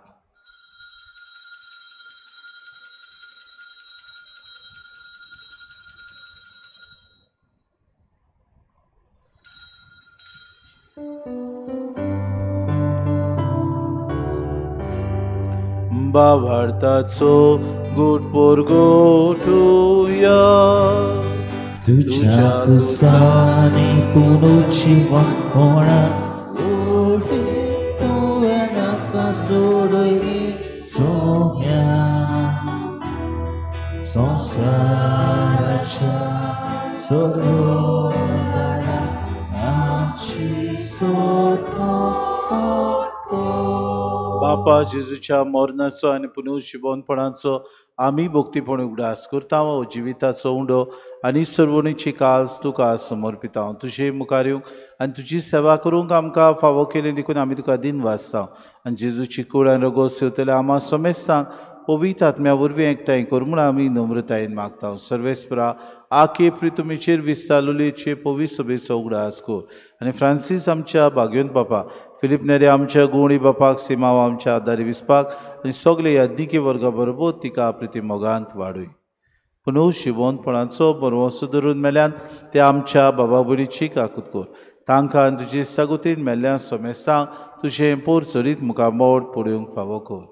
Speaker 1: बावार्थाचो गुट पोरगोटुया,
Speaker 6: तुझ्या कुसानी पुनर्जीवन कोणा ओढी तुवें आमकां सोडयली सोम्या संवसाराच्या सोडोवणारा आमची सोडवण.
Speaker 1: बापा, जेजूच्या मरणाचो आनी पुनर्जिवनपणाचो आमी भक्तीपण उगडास करता हो जिविताचो उंडो आनी सर्वणीची काज तुका समर्पिता. तुजे मुखार येवंक आनी तुजी सेवा करूंक आमकां फावो केली देखून आमी तुका दिन वाचता. आनी जेजूची कूड आनी रगत सेवतल्या आमा समेस्तांक पवित्र आत्म्या वरवीं एकठांय कर म्हूण आमी नम्रतायेन मागता. सर्वेस्परा आखे प्रितुमीचेर विस्तारलेचे पवित्र सभेचो उगडास कर आनी फ्रांसीस आमच्या भाग्योन बापा, फिलीप नेरे आमच्या गुवणी बापाक, सिमाव आमच्या आदारी विस्पाक आनी सगळे याज्ञिकी वर्गा बरोबर तिका प्रिती मोगांत वाडूय. पुनू शिवोनपणाचो बरवंसो धरून मेल्यान ते आमच्या बाबा भयणीची काकूत कर. तांकां आनी तुजे सागोतीन मेल्ल्या समेस्तांक तुजें पोर चरीत मुखार मोड पडोवंक फावो कर.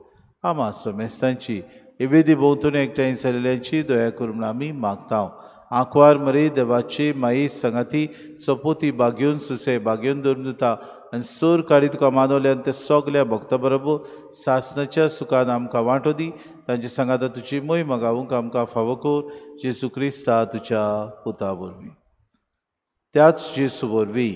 Speaker 1: आमा समेस्तांची एवेदी भोंवतणी एकठांय जाल्ल्यांची दया कर म्हूण आमी मागता. आंकवार मरे देवाची माई संगाती चपोती बागेवन सुसे बागेवन धरून दिता आनी सोर काडी तुका मानवल्यान ते सगल्या भक्ता बरोबर सासनाच्या सुखान आमकां वांटो दी. तांचे सांगाता तुजी मोय मागावूंक आमकां फावो कर जेजू क्रिस्ता तुज्या पुता वरवीं. त्याच जेजू वरवीं,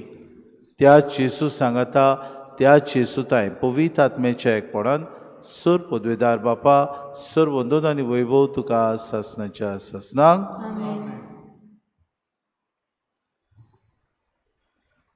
Speaker 1: त्याच जेजू सांगाता, त्याच जेजू तांय पवित्र आत्म्याच्या एकपणान सर पदवेदार बापा सर वंदन आनी वैभव तुका सासनाच्या सासनाक.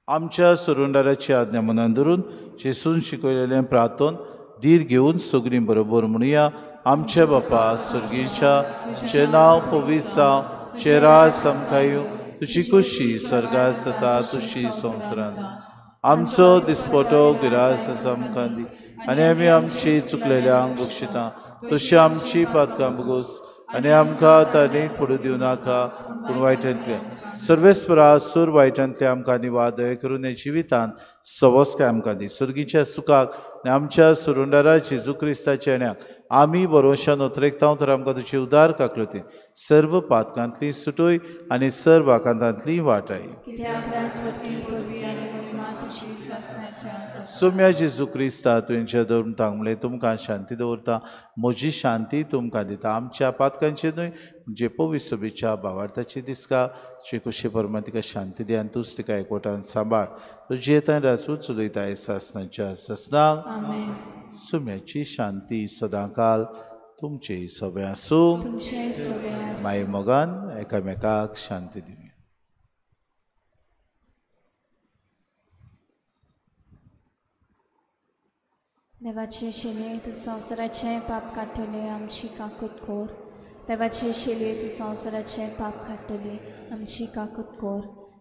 Speaker 1: आमच्या सरुंडाराची आज्ञा मनान धरून जेसून शिकयलेलें प्रार्थन धीर घेवन सगळीं बरोबर म्हणुया. आमच्या बापा सर्गीच्या, तुजें नांव पवित्र जावं, तुजें राज आमकां येवं, तुजी खुशी स्वर्गांत जाता तशी संवसारांत. आमचो दिसपटो गिरास आमकां दी आनी आमी आमची चुकलेल्यांक बक्षिता तशी आमची पातकां बगोस आनी आमकां ताणें पडूं दिवं नाका पूण वायटांतल्या सर्वेस्परा सूर वायटांतल्या आमकां निवाद दया करून ह्या जिवितांत सवस्काय आमकां दी. सर्गीच्या सुखाक आनी आमच्या सुरुंडारा जेजू क्रिस्ताच्या येण्याक आमी बरोवशान उतरेकता तर आमकां तुजी उदार काकलती सर्व पातकांतली सुटोय आनी सर्व आकांतांतली वाटाय. सोम्या जेजू क्रिस्ता तुमच्या धरून तांगले तुमकां शांती दवरता, म्हजी शांती तुमकां दिता. आमच्या पातकांचे न्हय म्हणजे पवित्र सभेच्या भावार्थाची दिसका तुजे कुशे प्रमाण तिका शांती दी आनी तूंच तिका एकवटान सांबाळ. तुजी येता राजू चलयता सासनाच्या सासनाक. सुम्याची शांती सदांकाल तुमचे सगळे आसूं. माई मोगान एकामेकाक शांती दिवया.
Speaker 8: देवाचे शिले तूं संवसाराचें पाप काडटले आमची काकूत कोर. देवाचे शिले तूं संवसाराचें पाप काडटले आमची काकूत कोर.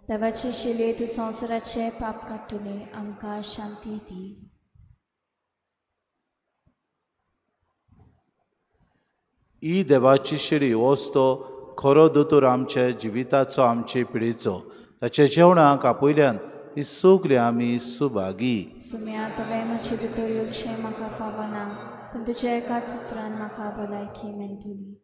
Speaker 8: देवाचे शिले तूं संवसाराचें पाप काडटले आमकां शांती दी.
Speaker 1: ही देवाची शिडी होच तो खरो दोतोर आमच्या जिविताचो आमचे पिढीचो. ताच्या जेवणाक आपयल्यान ती सगळी आमी सुभागी.
Speaker 8: सुम्या तुवें म्हजे भितर येवचें म्हाका फावना पूण तुज्या एकाच उतरान म्हाका भलायकी मेळटली.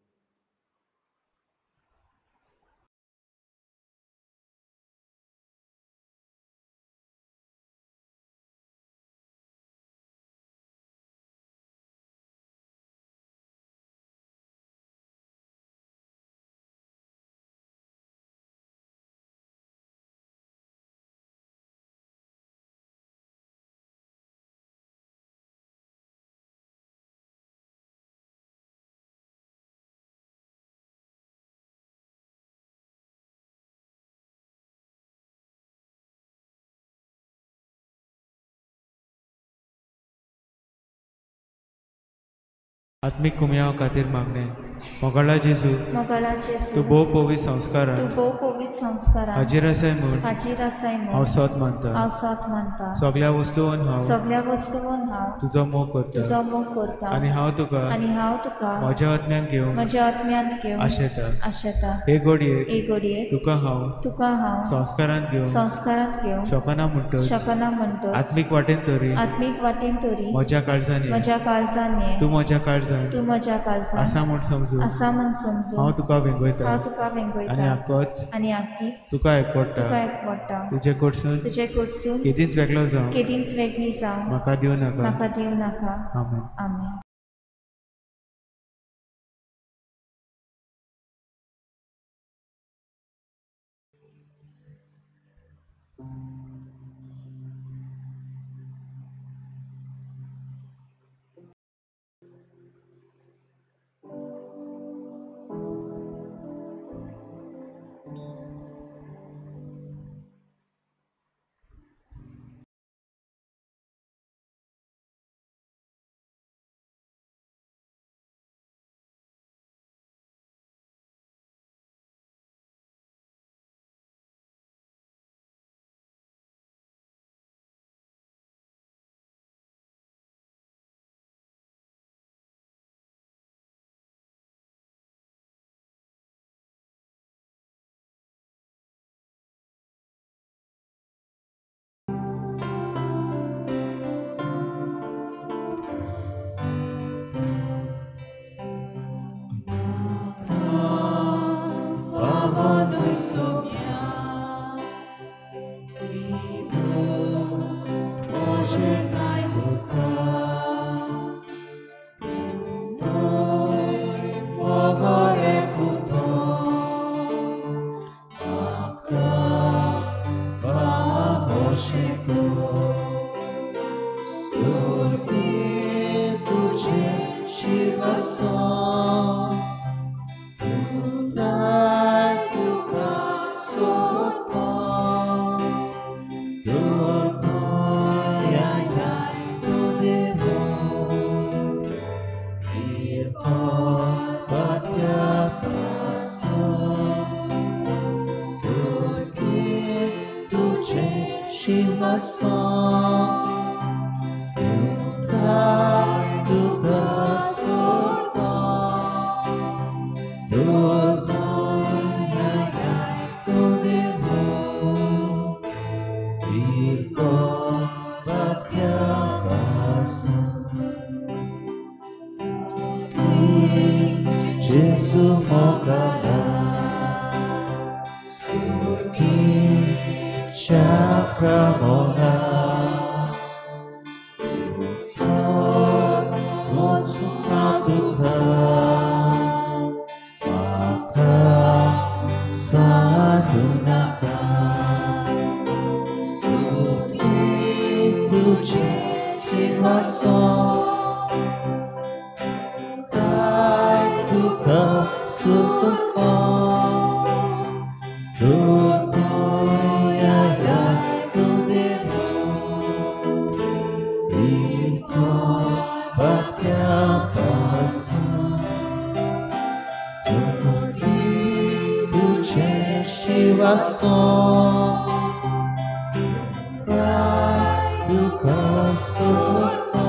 Speaker 9: आत्मीक कुमयाव खातीर मागणें. मोगाळा जेजू,
Speaker 8: मोगाळा जेजू,
Speaker 9: तूं भोव पवित्र संस्कारान,
Speaker 8: तूं भोव पवित्र संस्कारान
Speaker 9: हाजीर आसाय म्हूण,
Speaker 8: हाजीर आसाय म्हूण
Speaker 9: हांव सत मानता,
Speaker 8: हांव सत मानता.
Speaker 9: सगळ्या वस्तून हांव,
Speaker 8: सगळ्या वस्तून हांव
Speaker 9: तुजो मोग करता,
Speaker 8: तुजो मोग करता.
Speaker 9: आनी हांव तुका,
Speaker 8: आनी हांव तुका
Speaker 9: म्हज्या आत्म्यांत घेवन,
Speaker 8: म्हज्या आत्म्यांत घेवन
Speaker 9: आशेता,
Speaker 8: आशेता.
Speaker 9: हे घडयेक,
Speaker 8: हे घडयेक
Speaker 9: तुका हांव,
Speaker 8: तुका हांव
Speaker 9: संस्कारांत घेवन,
Speaker 8: संस्कारांत घेवन
Speaker 9: शकना म्हणटच,
Speaker 8: शकना म्हणटच
Speaker 9: आत्मीक वाटेन तरी,
Speaker 8: आत्मीक वाटेन तरी
Speaker 9: म्हज्या काळजान,
Speaker 8: म्हज्या काळजान
Speaker 9: तूं म्हज्या काळजान,
Speaker 8: तूं म्हज्या काळजान
Speaker 9: आसा म्हूण समजून,
Speaker 8: आसा म्हूण समजून
Speaker 9: हांव तुका वेंगयता,
Speaker 8: हांव तुका वेंगयता.
Speaker 9: आनी आकोच,
Speaker 8: आनी आकीच
Speaker 9: तुका एकवडटा,
Speaker 8: तुका एकवडटा.
Speaker 9: तुजे कडसून,
Speaker 8: तुजे कडसून
Speaker 9: केदींच वेगळो जावं,
Speaker 8: केदींच वेगळी जावं
Speaker 9: म्हाका दिवं नाका,
Speaker 8: म्हाका दिवं नाका.
Speaker 9: आमेन.
Speaker 8: आमेन.
Speaker 7: शिंहासन तुका तुका सोदता Gesù mogala Suki Chakramona Sadunaka Suki Tuche Simhason Tuka Sutuko Tukoya Tudemo Iko Patkapasu Tuki Tuche Shivason Tuka Sutuko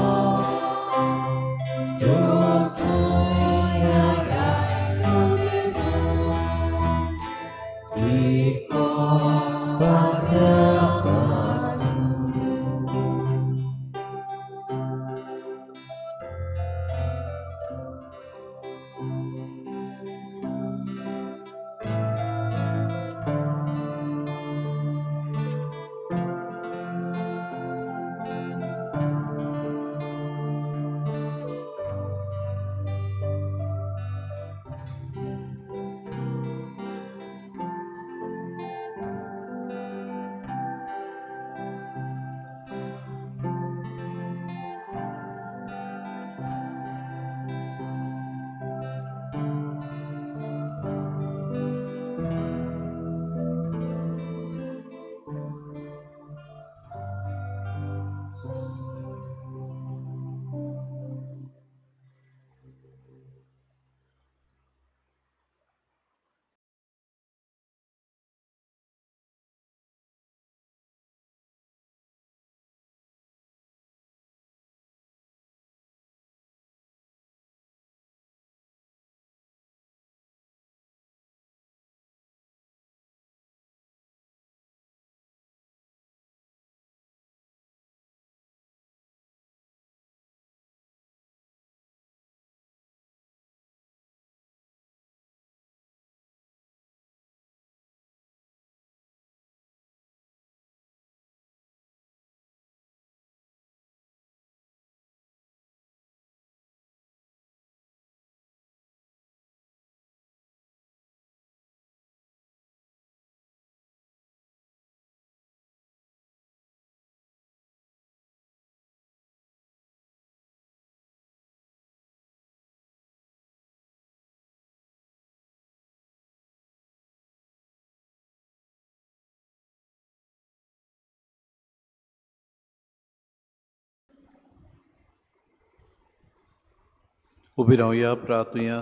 Speaker 1: उबी रावया प्रार्थुया।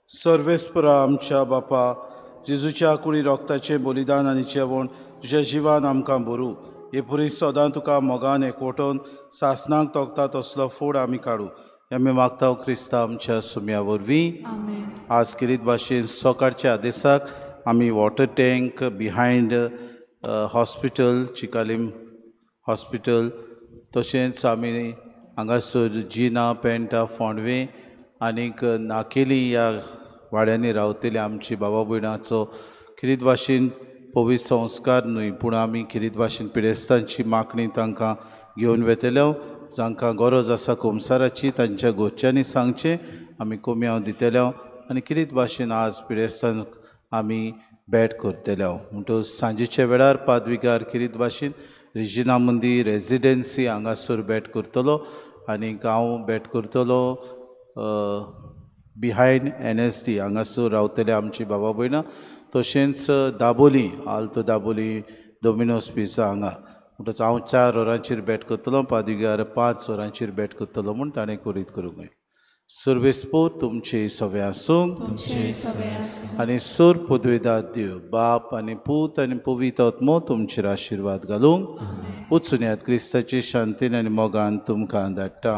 Speaker 1: सर्वेस्परा आमच्या बापा जेजूच्या कुडी रोगताचें बलिदान आनी जेवण तुज्या जिवान आमकां भरू हे पुरी सदां तुका मोगान एकवटोवन सासनाक तोखता तसलो फूड आमी काडू आमी मागता क्रिस्ता आमच्या सुम्या वरवीं। आज किरीत भाशेन सकाळच्या आदेसाक आमी water tank behind hospital Chicalim hospital तशेंच आमी हांगासर जिना पेंटा फोंडवे आनीक नाकेली ह्या वाड्यांनी रावतले आमची बाबा भयणाचो किरीत भाशेन पवित्र संस्कार न्हय पूण आमी किरीत भाशेन पिडेस्तांची मागणी तांकां घेवन वेतले जांकां गरज आसा कुमसाराची तांच्या घरच्यांनी सांगचें आमी कोमयांव दितले आनी किरीत भाशेन आज पिडेस्तांक आमी भेट करतले। म्हणटकच सांजेच्या वेळार पादविगार किरीत भाशेन रेजिना मंदीर रेजिडेन्सी हांगासर भेट करतलो आनीक हांव भेट करतलो बिहायंड NSD हांगासर रावतले आमची बाबा भयणां तशेंच दाबोली आल्तो दाबोली डोमिनोज पिझ्झा हांगा। म्हणटकच हांव 4 वरांचेर भेट करतलो पादविगार 5 वरांचेर भेट करतलो म्हूण ताणें करीत करूंक जाय। सर्वेस्पोर तुमचे सवे आसूंक आनी सूर पदवेदार देव बाप आनी पूत आनी पवित्र आत्मो तुमचेर आशिर्वाद घालूंक वचून क्रिस्ताचे शांतीन आनी मोगान तुमकां धाडटा.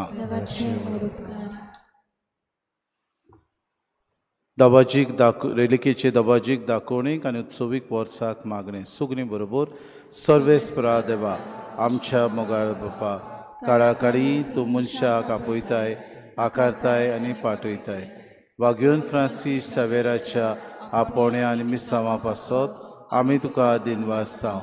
Speaker 1: दबाजीक रेलिकेचे दबाजीक दाखोवणीक आनी उत्सवीक वर्साक मागणें सुगणी बरोबर सर्वेस्परा देवा आमच्या मोगाळ बापा काळाकाळी तूं मनशाक आपयताय आकारताय आनी पाठयताय. वाग्योन फ्रांसीस सावेराच्या आपोवण्या आनी मिसांवा पासत आमी तुका दिनवास जावं.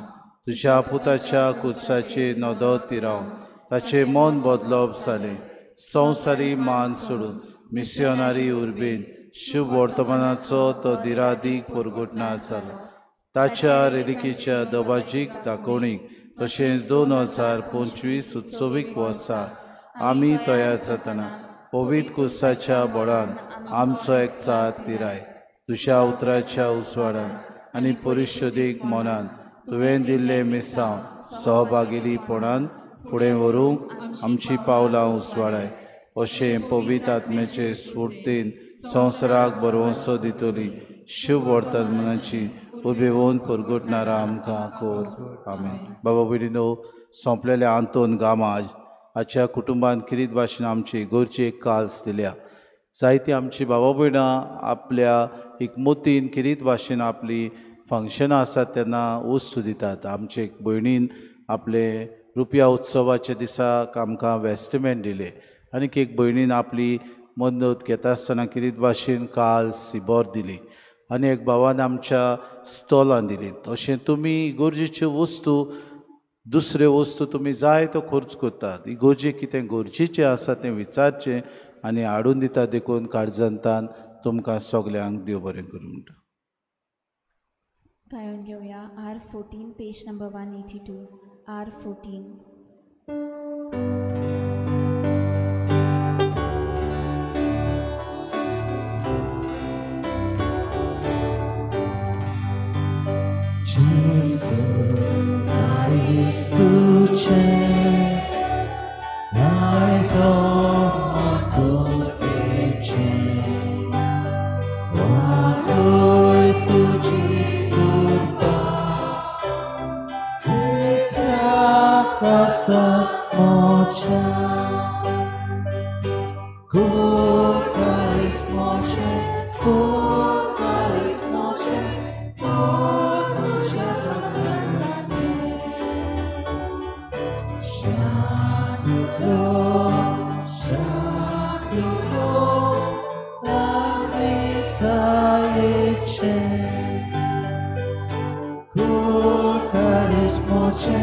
Speaker 1: तुज्या पुताच्या कुर्साचे नदर तिरावन ताचें मन बदलप जालें. संवसारी मान सोडून मिसियोनारी उर्बेन शुभ वर्तमानाचो तो दिरादीक परगटना जालो. ताच्या रेलिकेच्या दबाजीक दाखोवणीक तशेंच 2025 उत्सवीक वर्सा आमी तयार जातना पवित्र कुर्साच्या बळान आमचो एकचार तिराय. तुज्या उतराच्या उजवाडान आनी परिशदेक मनान तुवें दिल्लें मिसांव सहभागीपणान फुडें व्हरूंक आमची पावलां उजवाडाय. अशें पवित्र आत्म्याचे स्फूर्तीन संवसाराक बरवंसो दितली शुभ वर्तमानाची उबेवन परगटणारा आमकां कोर. आमेन. बाबा भयणीनो, सोंपलेल्या आंतोन गामाज हाच्या कुटुंबान किरीत भाशेन आमची इगोर्ची एक काल्स दिल्या. जायती आमची बाबा भयणां आपल्या एकमतीन किरीत भाशेन आपली फंक्शनां आसात तेन्ना वस्तू दितात. आमचे एक भयणीन आपले रुपया उत्सवाच्या दिसाक आमकां वेस्टमेंट दिले आनीक एक भयणीन आपली मदत घेता आसतना किरीत भाशेन काल सिबोर दिली आनी एक भावान आमच्या स्टॉलान दिली. तशें तुमी इगोर्जेच्यो वस्तू दुसऱ्यो वस्तू तुमी जाय तो खर्च करतात. इगोर्जेक कितें गरजेचें आसा तें विचारचें आनी हाडून दिता. देखून काळजांतान तुमकां सगल्यांक देव बरें करूं म्हणटा.
Speaker 8: गायोन घेवया R14 page number 182. R14.
Speaker 7: Jesu Christuce, naito ece, wakui tuji turpa, kitrakasa mocha, kukalis moche, kukalis moche. Cur caris moce,